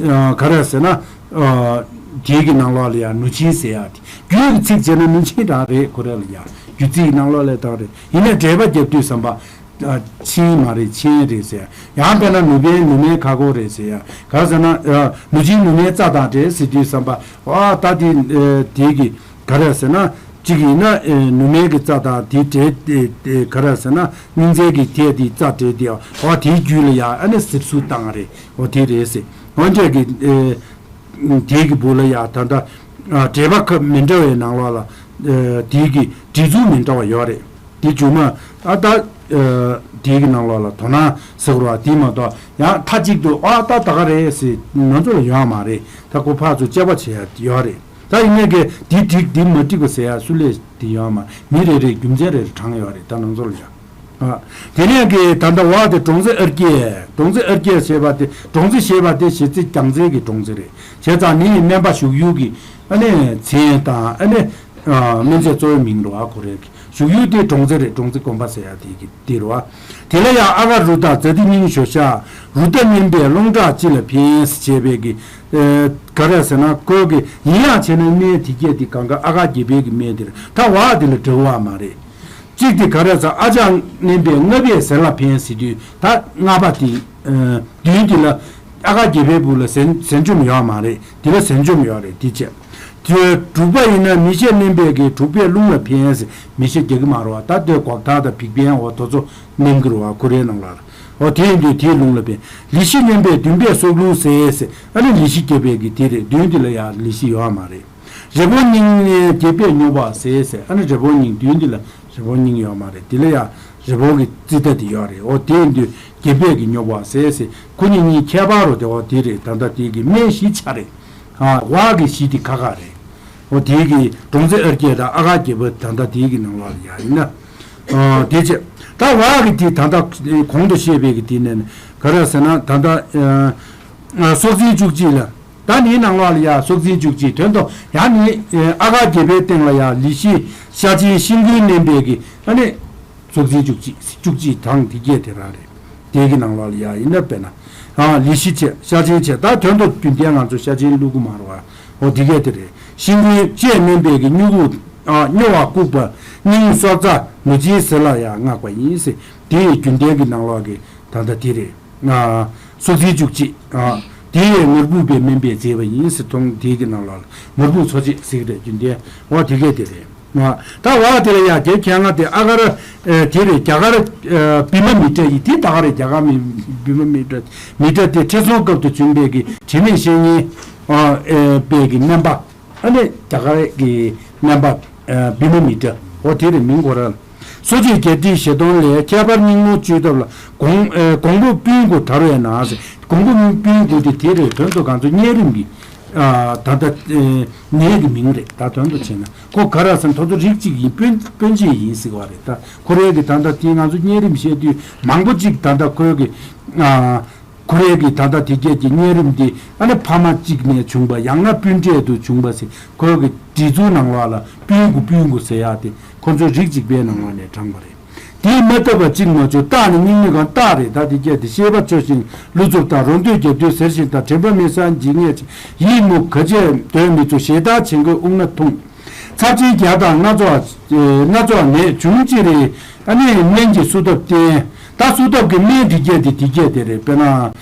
ཨ་ག་རེ་ཟེར་ན་ཨ་དེ་གི་ནང་ལོགས་ལ་ཡ་ནུ་ཆིང་ཟེར་ཡ་དེ་རྒྱུད་ཀྱི་ཚིག་བྱས་ན་ནུ་ཆིང་རང་རེད། ཁོ་རེ་ལ་ཡ་རྒྱུད་ཚིག་ནང་ལོགས་ལ་ད་རེད། ཡིན་ནའི་འགྲེལ་པ་རྒྱབ་དུས་ཙམ་པ། ཨ་ཆིང་མ་རེད་ཆེན་རེད་ཟེར། ཡང་དཔེར་ན་ནུ་བན་ནུ་མའི་ཁ་སྒོ་རེད་ཟེར་ཡ། ག་རེ་ཟེར་ན་ཨ་ནུ་ཆིང་ནུ་མའི་རྩ་དང་འདྲ་ཟེར་དུས་ཙམ་པ། ཨ་ད་དེ་ཨ་དེ་གི་ག་རེ་ཟེར་ན་གཅིག་ཡིན་ན་ཨ་ནུ་མའི་གི་རྩ་དང་དེ་འདྲ་དེ་དེ་ག་རེ་ཟེར་ན་སྙིང་རྗེ་གི་དེ་དེ་རྩ་འདྲ་དེ། ཨ་དེའི་རྒྱུད་ལ་ཡ་ཨ་ནི་ཟེར་ཚུལ་བཏང་རེད། འོ་དེ་རེད་ཟེར། འོ་འདྲ་གི་ཨ་དེ་གི་བུ་ལ་ཡ་ད་ལྟ་ཨ་འགྲེལ་པ་ཁ་མི་འདྲ་བའི་ནང་ལོགས་ལ་ཨ་དེ་གི་འབྲི་ཚུལ་མི་འདྲ་བ་ཡོད་རེད། དེ་རྗེས་མ་ཨ་ད་ཨ་དེ་གི་ནང་ལོགས་ལ་དོ་སྣང་ཟེར་བ་དེ་མ་གཏོགས་ཡང་མཐའ་གཅིག་ཏུ་ཨ་ད་ད་ག་རེད་ཟེར་ང་ཚོ་ལ་ཡོད་མ་རེད། ད་ཁོ་ཕར་ཚུར་དཔྱད་པ་བྱེད་ཡ་ཡོད་རེད། ད་ཡིན་ནའི་གི་འདི་འགྲིག་འདི་མ་འགྲིག་པ་ཟེར་ཡ་སུ་ལས་དེ་ཡོད་མ་རེད། མི་རེ་རེའི་རྒྱུ་མཚན་རེ་རེ་དྲངས་ཡོད་རེད། ད་ང་ཚོ་ལ་ཡ། ཨ། དེ་ནས་ཀྱི་ད་ལྟ་འོག་དེ་འབྲོང་རྩེ་ཨར་ཀྱེ། འབྲོང་རྩེ་ཨར་ཀྱེ་ཞེས་པ་དེ་འབྲོང་རྩེ་ཞེས་པ་དེ་གཞིས་རྩེ་རྒྱལ་རྩེ་གི་འབྲོང་རྩེ་རེད། བྱས་ཙང་ནི་སྨན་པ་བཞུགས་ཡུལ་གྱི་ཨ་ནི་མཚན་དང་ཨ་ནི་ཨ་སྨན་རྫས་གཙོ་བོའི་མིང་རེད་བ། ཁོ་རེ་གི་བཞུགས་ཡུལ་དེ་འབྲོང་རྩེ་རེད། འབྲོང་རྩེ་དགོན་པ་ཟེར་ཡ་དེ་གི་དེ་རེད་བ། དེ་ལ་ཡང་ཨ་ག་རུ་ཏ་ཛ་ཏི་སྙིང་ཞོ་ཤ་རུ་ཏ་བསྣུན་པས་རླུང་ཁྲག་སྤྱི་ལ་ཕན་ཞེས་པའི་གི་ཨ་ག་རེ་ཟེར་ན་ཁོ་གི་ཡིན་ཡང་བྱས་ན་སྨན་དེ་སྐད་དེ་གང་ག་ཨ་ག་བརྒྱད་པའི་གི་སྨན་དེ་རེད། ད་འོག་དེ་ལ་འདྲ་བ་མ་རེད། གཅིག་དེ་ག་རེ་ཟེར། ཨ་ལྕགས་བསྣུན་པས་ལྔ་པས་ཟས་ལ་ཕན་ཟེར་དུས་ད་ལྔ་པ་དེ་ཨ་བདུན་དེ་ལ་ཨ་ག་བརྒྱད་པའི་བུ་ལ་ཟས་ཟས་འཇོམས་ཡོད་མ་རེད། དེ་ལ་ཟས་འཇོམས་ཡོད་རེད། དེ་བྱས། དེ་དྲུག་པ་ཡིན་ན་མིག་ཤེལ་བསྣུན་པས་ཀྱི་དྲུག་པས་རླུང་ལ་ཕན་ཟེར། མིག་ཤེལ་རྒྱག་གི་མ་རེད་བ། ད་དེ་སྒོག་ཐག་དང་བིག་པན་འོ་དེ་ཚོ་བསྣུན་གི་རེད་བ། ཁོ་རའི་ནང་ལ་ར། འོ་དེ་ཡིན་དུས་དེའི་རླུང་ལ་ཕན། ལི་ཤི་བསྣུན་པས་བདུན་པས་སྲོག་རླུང་ཟད་ཟེར། ཨ་ནི་ལི་ཤི་བརྒྱད་པའི་གི་དེ་རེད། བདུན་དེ་ལ་ཡང་ལི་ཤི་ཡོད་མ་རེད། རི་བོང་སྙིང་བརྒྱད་པས་སྨྱོ་བ་ཟད་ཟེར། ཨ་ནི་རི་བོང་སྙིང་བདུན་འདི་ལ་རི་བོང་སྙིང་ཡོད་མ་རེད། འདི་ལ་ཡང་རི་བོང་གི་རྩི་ལྟ་དེ་ཡོད་རེད། འོ་དེ་ཡིན་དུས་བརྒྱད་པས་ཀྱི་སྨྱོ་བ་ཟད་ཟེར། ཁོ་གཉིས་གཉིས་ཁྱད་པར་རོ་དེ་འོ་དེ་རེད། ད་ལྟ་དེ་གི་སྨན་བཞི་ཆ་རེད། ཨ་བ་གི་བཞི་དེ་ཁ་ཁ་རེད། འོ་དེ་གི་འབྲོང་རྩེ་ཨར་ཀྱེ་དང་ཨ་ག་བརྒྱད་པ་ད་ལྟ་དེ་གི་ནང་ལོགས་ལ་ཡ་ཡིན་ན། ཨ་དེ་བྱས། ད་བ་གི་དེ་ད་ལྟ་གོང་དུ་བཤད་པའི་གི་དེ་ནས་ག་རེ་ཟེར་ན་ད་ལྟ་ཨ་སྲོག་འཛིན་བཅུ་གཅིག་ལ། ད་ནི་ནང་ལོགས་ལ་ཡ་སྲོག་འཛིན་བཅུ་གཅིག་དོན་དུ་ཡང་ནི་ཨ་ག་བརྒྱད་པའི་སྟེང་ལ་ཡ་ལི་ཤི་ཤ་ཆེན་ཤིང་ཀུན་བསྣན་པའི་གི་ཨ་ནི་སྲོག་འཛིན་བཅུ་གཅིག་བཅུ་གཅིག་དང་དེ་བརྒྱད་དེ་རང་རེད། དེ་གི་ནང་ལོགས་ལ་ཡ་ཡིན་ན་དཔེར་ན་ཨ་ལི་ཤི་བྱས་ཤ་ཆེན་བྱས། ད་དོན་དུ་རྒྱུན་ལྡན་ང་ཚོ་ཤ་ཆེན་བླུག་གི་མ་རེད་བ། འོ་དེ་བརྒྱད་དེ་རེད། ཤིང་ཀུན་བཅས་བསྣན་པའི་གི་སྨྱུ་གུ་ཨ་སྨྱོ་བ་ལྐུགས་པ་སྙིང་སྲོག་རྩ་ནུ་ཆིང་ཟིལ་ལ་ཡང་བསྔགས་པ་ཡིན་ཟེར། དེ་ཡི་རྒྱུན་ལྡན་གྱི་ནང་ལོགས་ཀྱི་ད་ལྟ་དེ་རེད། ཨ་སྲོག་འཛིན་བཅུ་གཅིག་ཨ་དེ་ཡི་ངར་སྦུབས་པའི་སྨན་པས་མཛེས་པ་ཡིན་ཟེར། མཐོང་དེ་གི་ནང་ལོགས་ལ་ངར་སྦུབས་འཚོ་བྱེད་ཟེར་གི་རེད། རྒྱུན་ལྡན་འོ་དེ་གས་དེ་རེད། ཨ་ད་འོ་དེ་ལ་ཡ་དེ་ཁྱད་མངའ་དེ་ཨ་གར་ཨ་དེ་རེད། རྒྱ་གར་ཨ་བི་མ་མི་ཏྲ་ཡི་དེ་ད་ག་རེད། རྒྱ་གར་མི་བི་མ་མི་ཏྲ་མི་ཏྲ་དེ་ཁྲི་སྲོང་སྐབས་དུ་བྱུང་བའི་གི་དྲི་མེད་བཤེས་གཉེན་ཨ་ཨ་པའི་གི་སྨན་པ། ཨ་ནི་རྒྱ་གར་གྱི་སྨན་པ་ཨ་བི་མ་མི་ཏྲ། འོ་དེ་རེད་མིང་ཁོ་རང་། གསོ་དཔྱད་བརྒྱད་ཁྲི་བཞི་སྟོང་ལས། ཁྱད་པར་སྙིང་རླུང་བཅུ་ཐབས་ལ། གོང་ཨ་གོང་བུ་སྤུན་དགུ་དར་བས་ན་ཟེར། གོང་བུ་སྤུན་དགུ་དེ་དེ་རེད། དོན་དུ་གང་ཚོ་གཉན་རིམས་ཀྱི་ ཨ་ད་ལྟ་ཨེ་ནད་ཀྱི་མིང་རེད། ད་དོན་དུ་བྱས་ན་ཁོ་ག་རེ་ཟེར་ན་ཐོ་ཐོ་རིགས་གཅིག་ཡིན། སྤུན་སྤུན་མཆེད་ཡིན་ཟེར་བ་རེད། ད་ཁོ་རའི་གི་ད་ལྟ་དེ་ང་ཚོ་གཉན་རིམས་བཤད་དུས་མང་པོ་གཅིག་ད་ལྟ་ཁོའི་གི་ཨ་ཁོ་རའི་གི་ད་ལྟ་དེ་སྐད་ཀྱི་གཉན་རིམས་དེ་ཨ་ནི་ཕ་མ་གཅིག་ནས་བྱུང་བ་ཡང་ན་སྤུན་འབྲེལ་དུ་བྱུང་བ་ཟེར། ཁོའི་གི་འདྲི་ཚུལ་ནང་ལོགས་ལ་སྤུན་དགུ་སྤུན་དགུ་ཟེར་ཡག་དེ་ཁོ་ཚོའི་རིགས་གཅིག་པའི་ནང་ལོགས་ནས་དྲངས་པ་རེད། དེས་མ་བཏབ་པ་གཅིག་མ་བྱུང་། རྟག་ནི་སྙིང་མི་གང་། རྟག་རེད། ད་དེ་སྐད་དེ་ཤེས་པ་འཕྱོ་ཞིང་བློ་རྩུབ་ལྟ། རོ་འདོད་རྒྱབ་འདོད་ཟེར་ཞིང་ལྟ། དྲན་པ་མེད་སར་འཇིགས་ངེས་ཆེ། ཡིད་མུག་ག་བྱེད་འདོད་མི་ཚུགས། ཞེ་སྡང་བྱེད་འགོས་དབུགས་ན་འཐུང་། ཚབས་ཆེན་བརྒྱ་དང་སྣ་ཚོགས་ཨེ་སྣ་ཚོགས་ནད་བྱུང་ཅི་རེད། ཨ་ནི་སྨན་གྱི་བསུ་ཐབས་བསྟེན། ད་བསུ་ཐབས་ཀྱི་སྨན་དེ་སྐད་དེ་དེ་སྐད་དེ་རེད། དཔེར་ན་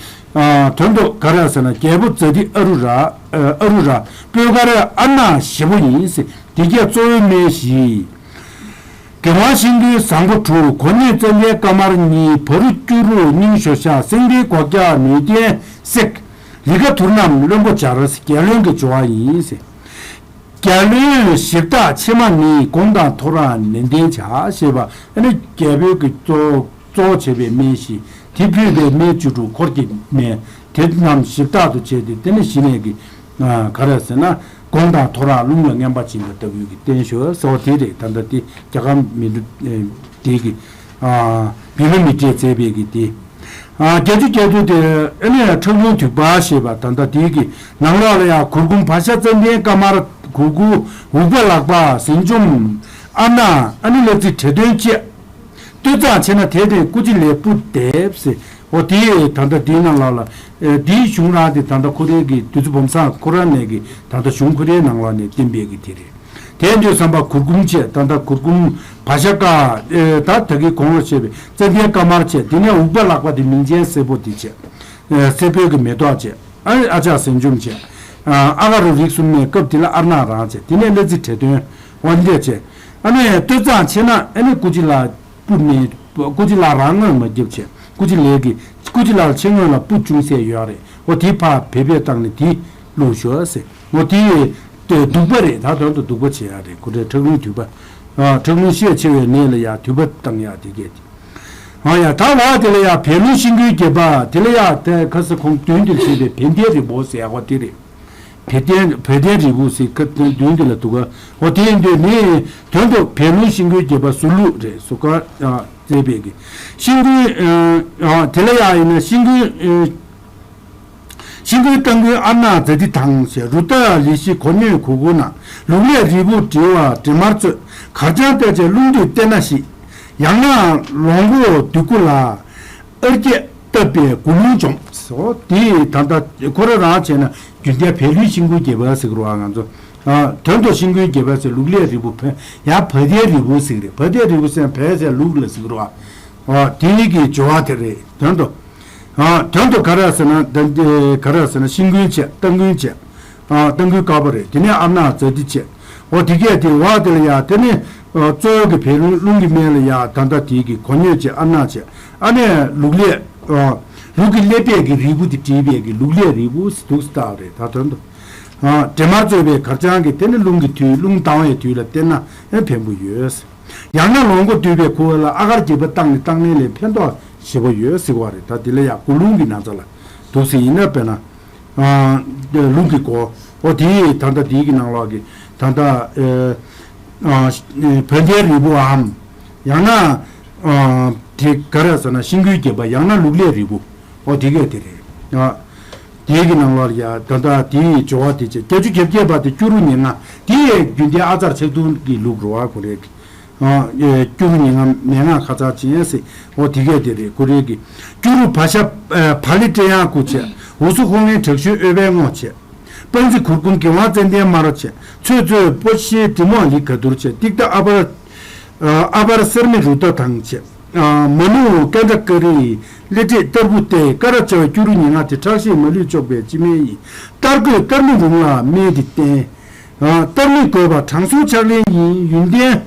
ཨ་དོན་དུ་ག་རེ་ཟེར་ན་རྒྱལ་པོ་ཛཱ་ཏི་ཨ་རུ་ར་ཨ་ཨ་རུ་ར་སྤོས་དཀར་ཨརྠ་ཞེ་པོ་ཡིན་ཟེར། དེ་སྐད་གཙོ་བོའི་སྨན་བཞི། དགེ་སློང་ཤིང་ཀུན་བཟང་པོ་དྲུག་གོ་སྙོད་ཙནྡན་དཀར་དམར་གཉིས། བ་རུ་སྐྱུ་རུ་སྙིང་ཞོ་ཤ། སེང་ལྡེང་སྒོག་སྐྱ་ནུས་ལྡན་སྲེག་ལི་ཀ་དུར་རྣམས་བློན་པོ་སྦྱར། རྒྱལ་བློན་གྱི་སྦྱོར་བ་ཡིན་ཟེར། རྒྱལ་བློན་གཞི་བདག་ཕྱེ་མ་ནི། སྒོམ་དང་ཐོ་རངས་ནན་ཏན་བྱ། ཞེས་པ་ཨ་ནི་རྒྱལ་པོའི་གི་གཙོ་གཙོ་བོ་བྱས་པའི་སྨན་བཞི། དེ་ཕུད་པའི་སྨན་བཅུ་དྲུག་འཁོར་གྱི་སྨན་དེ་རྣམས་གཞི་བདག་ཏུ་བྱས་ཏེ། དེ་ནི་གཞི་ནས་ཀྱི་ཨ་ག་རེ་ཟེར་ན་སྒོམ་དང་ཐོ་རངས་རླུང་ལ་རྔན་པ་སྦྱིན་པ་ལྟ་བུའི་གི་བསྟན་བཅོས་སོགས་དེ་རེད། ད་ལྟ་དེ་རྒྱ་གར་མི་འདུག་དེ་གི་ཨ་བི་ལོ་མི་ཏྲས་མཛད་པའི་གི་དེ་ཨ་བརྒྱད་ཅུ་གྱ་བདུན་དེ་ཨ་ནི་ཁྲག་རླུང་དུད་པ་ཞེས་པ་ད་ལྟ་དེ་གི་ནང་ལོགས་ལ་ཡང་གུར་གུམ་བ་ཤ་ཙནྡན་དཀར་དམར་གུ་གུ་འུག་པ་ལག་པ་ཟན་ལྕོམ་ཨརྠ་ཨ་ནི་གླ་རྩི་བྲེ་གདོན་བཅས། ལྟོས་ཙམ་བྱས་ན་དེ་དེ་སྐུ་ལྕེ་ལས་སྤུ་འདེབས་ཟེར། འོ་དེ་ད་ལྟ་དེའི་ནང་ལོགས་ལ་ཨེ་དེའི་གཞུང་རང་དེ་ད་ལྟ་ཁོ་རའི་གི་བདུད་རྩི་བུམ་བཟང་ཁོ་ར་ནས་གི་ད་ལྟ་གཞུང་ཁོ་རའི་ནང་ལོགས་ནས་བསྟན་པའི་གི་དེ་རེད། དེ་འདྲའི་བསམ་པ་གུར་གུམ་བཅས་ད་ལྟ་གུར་གུམ་བ་ཤ་ཀ་ཨེ་ད་ད་གི་གོང་ལ་བཤད་པའི་ཙནྡན་དཀར་དམར་བཅས། དེ་ནས་འུག་པ་ལག་པ་དེ་མིང་ཅན་སེར་པོ་དེ་བཅས། ཨེ་སེར་པོའི་གི་མེ་ཏོག་བཅས། ཨ་ཨ་ཅག་ཟན་ལྕོམ་བཅས། ཨ་ཨ་ག་རུ་རིགས་གསུམ་མའི་སྐབས་དེ་ལ་ཨརྠ་རང་བཅས། དེ་ནས་གླ་རྩི་བྲེ་གདོན། འོ་འདི་འདྲ་བྱས། ཨ་ནི་ལྟོས་ཙམ་བྱས་ན་ཨ་ནི་སྐུ་ལྕེ་ལ་སྤུ་ནས་སྐུ་ལྕེ་ལ་རང་ངོས་མ་བརྒྱབ་བྱས། སྐུ་ལྕེ་ལས་ཀྱི་སྐུ་ལྕེ་ལ་ཕྱི་ངོས་ལ་སྤུ་ཅུང་ཟད་ཡོད་རེད། འོ་དེ་ཕར་བེད་སྤེལ་བཏང་ནས་དེ་བླུགས་ཤོག་ཟེར། འོ་དེ་དེ་བདུག་པ་རེད། ད་དོན་དུ་བདུག་པ་བྱེད་ཡ་རེད། ཁོ་རེ་ཁྲག་རླུང་དུད་པ། ཨ་ཁྲག་རླུང་ཤས་ཆེ་བའི་ནད་ལ་ཡ་དུད་པ་བཏང་ཡ་དེ་སྐད་དེ། ཨ་ཡ་ད་བ་དེ་ལ་ཡ་བད་ལུང་ཤིང་ཀུན་རྒྱས་པ་དེ་ལ་ཡ་དེ་ཁ་ས་ཁོང་མདུན་དུ་བྱས་པའི་བད་ལྡན་རིལ་བུ་ཟེར་ཡ་བ་དེ་རེད། བད་ལྡན་བད་ལྡན་རིལ་བུ་ཟེར་ཁ་མདུན་དེ་ལ་འདུག་ག་འོ་དེ་ཡིན་དུས་ནི་དོན་དུ་བད་ལུང་ཤིང་ཀུན་རྒྱས་པ་ཟུར་ལུགས་རེད། ཟུར་ཁ་ཨ་མཛད་པའི་གི་ཤིང་ཀུན་ཨ་དེ་ལ་ཡ་ཡིན་ན་ཤིང་ཀུན་ཨ་ཤིང་ཀུན་རྟ་མགོའི་ཨརྠ་ཛཱ་ཏི་དང་ཞེས། རུ་ཏ་ལི་ཤི་གོ་སྙོད་གུ་གུ་ན། ལུག་ལས་རིལ་བུ་བྲི་བ་དྲི་མར་བཙོས། གར་སྤྱང་བལྟས་བྱས་རླུང་བསྡུས་བསྟེན་ན་ཞི། ཡང་ན་ལོང་གོ་དུད་ཁུ་ལ། ཨར་གྱིས་བཏབ་པས་མགུ་རླུང་འཇོམས་སོ། དེ་ད་ལྟ་ཁོ་ར་རང་བྱས་ན་རྒྱུན་ལྡན་བད་ལུང་ཤིང་ཀུན་རྒྱས་པ་ཟེར་གི་རེད་བ། ང་ཚོ་ཨ་དོན་དུ་ཤིང་ཀུན་རྒྱས་པ་ཟེར། ལུག་ལས་རིལ་བུ་བ་ཡང་བད་ལྡན་རིལ་བུ་ཟེར་གི་རེད། བད་ལྡན་རིལ་བུ་ཟེར་ན་བད་ཟེར་ལུག་ལ་ཟེར་གི་རེད་བ། ཨ་དེ་གི་སྦྱོར་བ་དེ་རེད། དོན་དུ་ཨ་དོན་དུ་ག་རེ་ཟེར་ན་ད་འདི་ག་རེ་ཟེར་ན་ཤིང་ཀུན་བྱས། རྟ་མགོ་བྱས། ཨ་རྟ་མགོ་དཀར་པོ་རེད། དེ་ནས་ཨརྠ་ཛཱ་ཏི་བྱས། འོ་དེ་གས་དེ་བ་དེ་ལ་ཡ་དེ་ནས་ཨ་གཙོ་བོ་གི་བད་རླུང་རླུང་གི་སྨན་ལ་ཡ་ད་ལྟ་དེ་གི་གོ་སྙོད་བྱས། ཨརྠ་བྱས། ཨ་ནས་ལུག་ལས་ཨ་ལུག་གི་ཀླད་པའི་གི་རིལ་བུ་དེ་བྲིས་པའི་གི་ལུག་ལས་རིལ་བུ་ཟེར་འདུག་སེ་བཏགས་རེད། ད་དོན་དུ་ཨ་དྲི་མར་བཙོས་པའི་གར་སྤྱང་གི་དེ་ནི་རླུང་གི་དུས་རླུང་ལྡང་བའི་དུས་ལ་བསྟེན་ན་ཨེ་ཕན་པོ་ཡོད། ཡང་ན་ལོང་གོ་དུད་པའི་ཁུ་བ་ལ་ཨ་གར་རྒྱས་པ་བཏང་ནས་བཏང་ནས་ལས་ཕན་ཐོགས་ཞེ་པོ་ཡོད་ཟེར་བ་རེད། ད་དེ་ལ་ཡང་མགུ་རླུང་གི་ན་ཚ་ལ་འདུག་སེ་ཡིན་ན་དཔེར་ན། ཨ་རླུང་གི་མགོ་འོ་དེ་ད་ལྟ་དེའི་གི་ནང་ལོགས་ཀྱི་ད་ལྟ་ཨ་ཨ་བད་ལྡན་རིལ་བུའམ། ཡང་ན་ཨ་དེ་ག་རེ་ཟེར་ན་ཤིང་ཀུན་རྒྱས་པ། ཡང་ན་ལུག་ལས་རིལ་བུ། འོ་དེ་གས་དེ་རེད། ཨ་དེའི་གི་ནང་ལོགས་ལ་ཡ་ད་ལྟ་དེའི་སྦྱོར་བ་དེ་བྱས། བརྒྱད་ཅུ་གྱ་བརྒྱད་པ་དེ་སྐྱུ་རུ་ཉེར་ལྔ། དེ་ཡས་རྒྱུན་ལྡན་ཨ་ཙར་ཚེག་དུང་གི་ལུགས་རེད་བ། ཁོ་རེ་གི་ཨ་ཨེ་སྐྱུ་རུ་ཉེར་ལྔ་མན་ངག་ཁ་ཚར་ཅན་ཟེར། འོ་དེ་གས་དེ་རེད། ཁོ་རེ་གི་སྐྱུ་རུ་བ་ཤ་ཨ་བ་ལི་ཏྲེ་ཡང་ཀུ་བྱས། འུ་སུ་ཧོ་ངན་དྲག་ཤུལ་འོལ་བའི་སྔོ་བྱས། སྤང་རྩི་གུར་གུམ་གི་ཝང་ཙན་དན་དམར་བྱས། ཚོད་ཚོད་སྤོ་ཤེལ་དྲི་མོ་ལི་ག་དུར་བྱས། ཏིག་ཏ་ཨ་བར་ཨ་ཨ་བར་སེར་མི་རུ་ཏ་དང་བྱས། ཨ་མ་ནུ་ཀན་ཏ་ཀ་རི་ལི་ཏྲི་ཏར་བུ་ཏེ་ཀ་ར་བྱ་བའི་སྐྱུ་རུ་ཉེར་ལྔ་དེ་ཁྲག་ཤེད་མ་ལུས་གཅོག་པའི་སྤྱི་སྨན་ཡིན། ཏར་གོས་ཏར་མི་རུང་ལ་སྨན་འདི་བསྟེན། ཨ་ཏར་མི་གོས་པ་དྲང་སྲོང་ཕྱག་ལེན་ཡིན། ཡུན་བརྟན་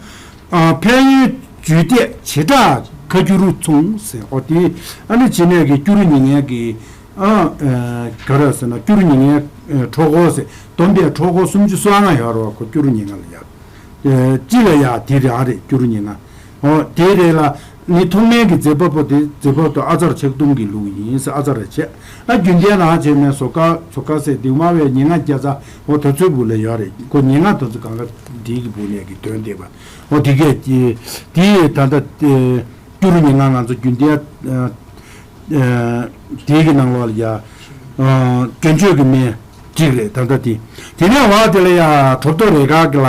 ཨ་ཕན་ཡོན་ཇུས་གཏད་བྱེ་བྲག་ཁ་སྐྱུ་རུ་མཚུངས་ཟེར། འོ་དེ་ཨ་ནི་བྱེད་ནས་ཀྱི་སྐྱུ་རུ་ཉེར་ལྔའི་གི་ཨ་ཨ་ག་རེ་ཟེར་ན་སྐྱུ་རུ་ཉེར་ལྔའི་ཨ་གྲོད་ཁོག་ཟེར། བསྡོམས་པས་གྲོད་ཁོག་སུམ་ཅུ་སོ་ལྔ་ཡོད་རེད་བ། ཁོ་སྐྱུ་རུ་ཉེར་ལྔ་ལ་ཡ། ཨ་སྤྱི་ལ་ཡ་དེ་རང་རེད། སྐྱུ་རུ་ཉེར་ལྔ། འོ་དེ་རེད་ལ། ནི་ཐོག་མའི་གི་མཛད་པ་པོ་དེ་མཛད་པ་པོ་ཨ་ཙར་ཆིག་སྟོང་གི་ལུགས་ཡིན་ཟེར། ཨ་ཙར་རེ་བྱས། ཨ་རྒྱུན་ལྡན་རང་བྱས་ནས་བཟོ་ཁ་བཟོ་ཁ་ཟེར་འདི་མ་བས་ཉེར་ལྔ་བརྒྱ་རྩ་འོ་དེ་ཚོའི་བུ་ལ་ཡོད་རེད། ཁོ་ཉེར་ལྔ་དེ་ཚོ་གང་ག་འདི་གི་བུ་ནས་གི་དོན་བསྡད་པ་འོ་དེ་གས་དེ་ད་ལྟ་སྐྱུ་རུ་ཉེར་ལྔ་ང་ཚོ་རྒྱུན་ལྡན། དེའི་གི་ནང་ལོགས་ལ་ཡ། དྲན་བརྗོད་ཀྱི་སྨན་གཅིག་རེད་ད་ལྟ་དེ། དེ་ནས་བ་དེ་ལ་ཡ་གྲུབ་ཐོབ་རེ་དཀར་གྱི་ལ།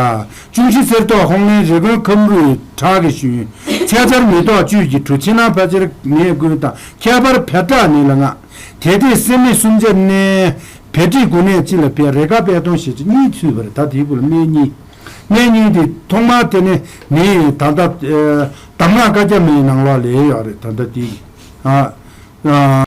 གཅུང་བཞི་གསེར་ཏོག་ཧོང་ལེན་རེ་དགོན་ཁམས་རུའི་བྲག་གི་ཞུན། ཚལ་ཆར་མེ་ཏོག་བཅུད་ཀྱི་གྲུ། ཕྱི་ནང་ཕལ་ཆེར་ནས་ཀུན་དང་། ཁྱད་པར་བལ་བྲག་ནི་ལ་ལྔ། དེ་དེ་སེམས་མེད་སུམ་བརྒྱ་གནས། བལ་ཁྲི་དགུ་ནས་ཅི་ལ་བལ་རེ་དཀར་པད་སྡོང་ཞེས་བྱ་གཉིས་ཚུད་པ་རེད། ད་དེའི་བུ་ལ་སྨན་གཉིས། སྨན་གཉིས་དེ་ཐོག་མར་དེ་ནི་ནི་ད་ལྟ་གདམས་ངག་བཀའ་རྒྱ་མའི་ནང་ལོགས་ལ་ཡོད་རེད། ད་ལྟ་དེ་ཨ།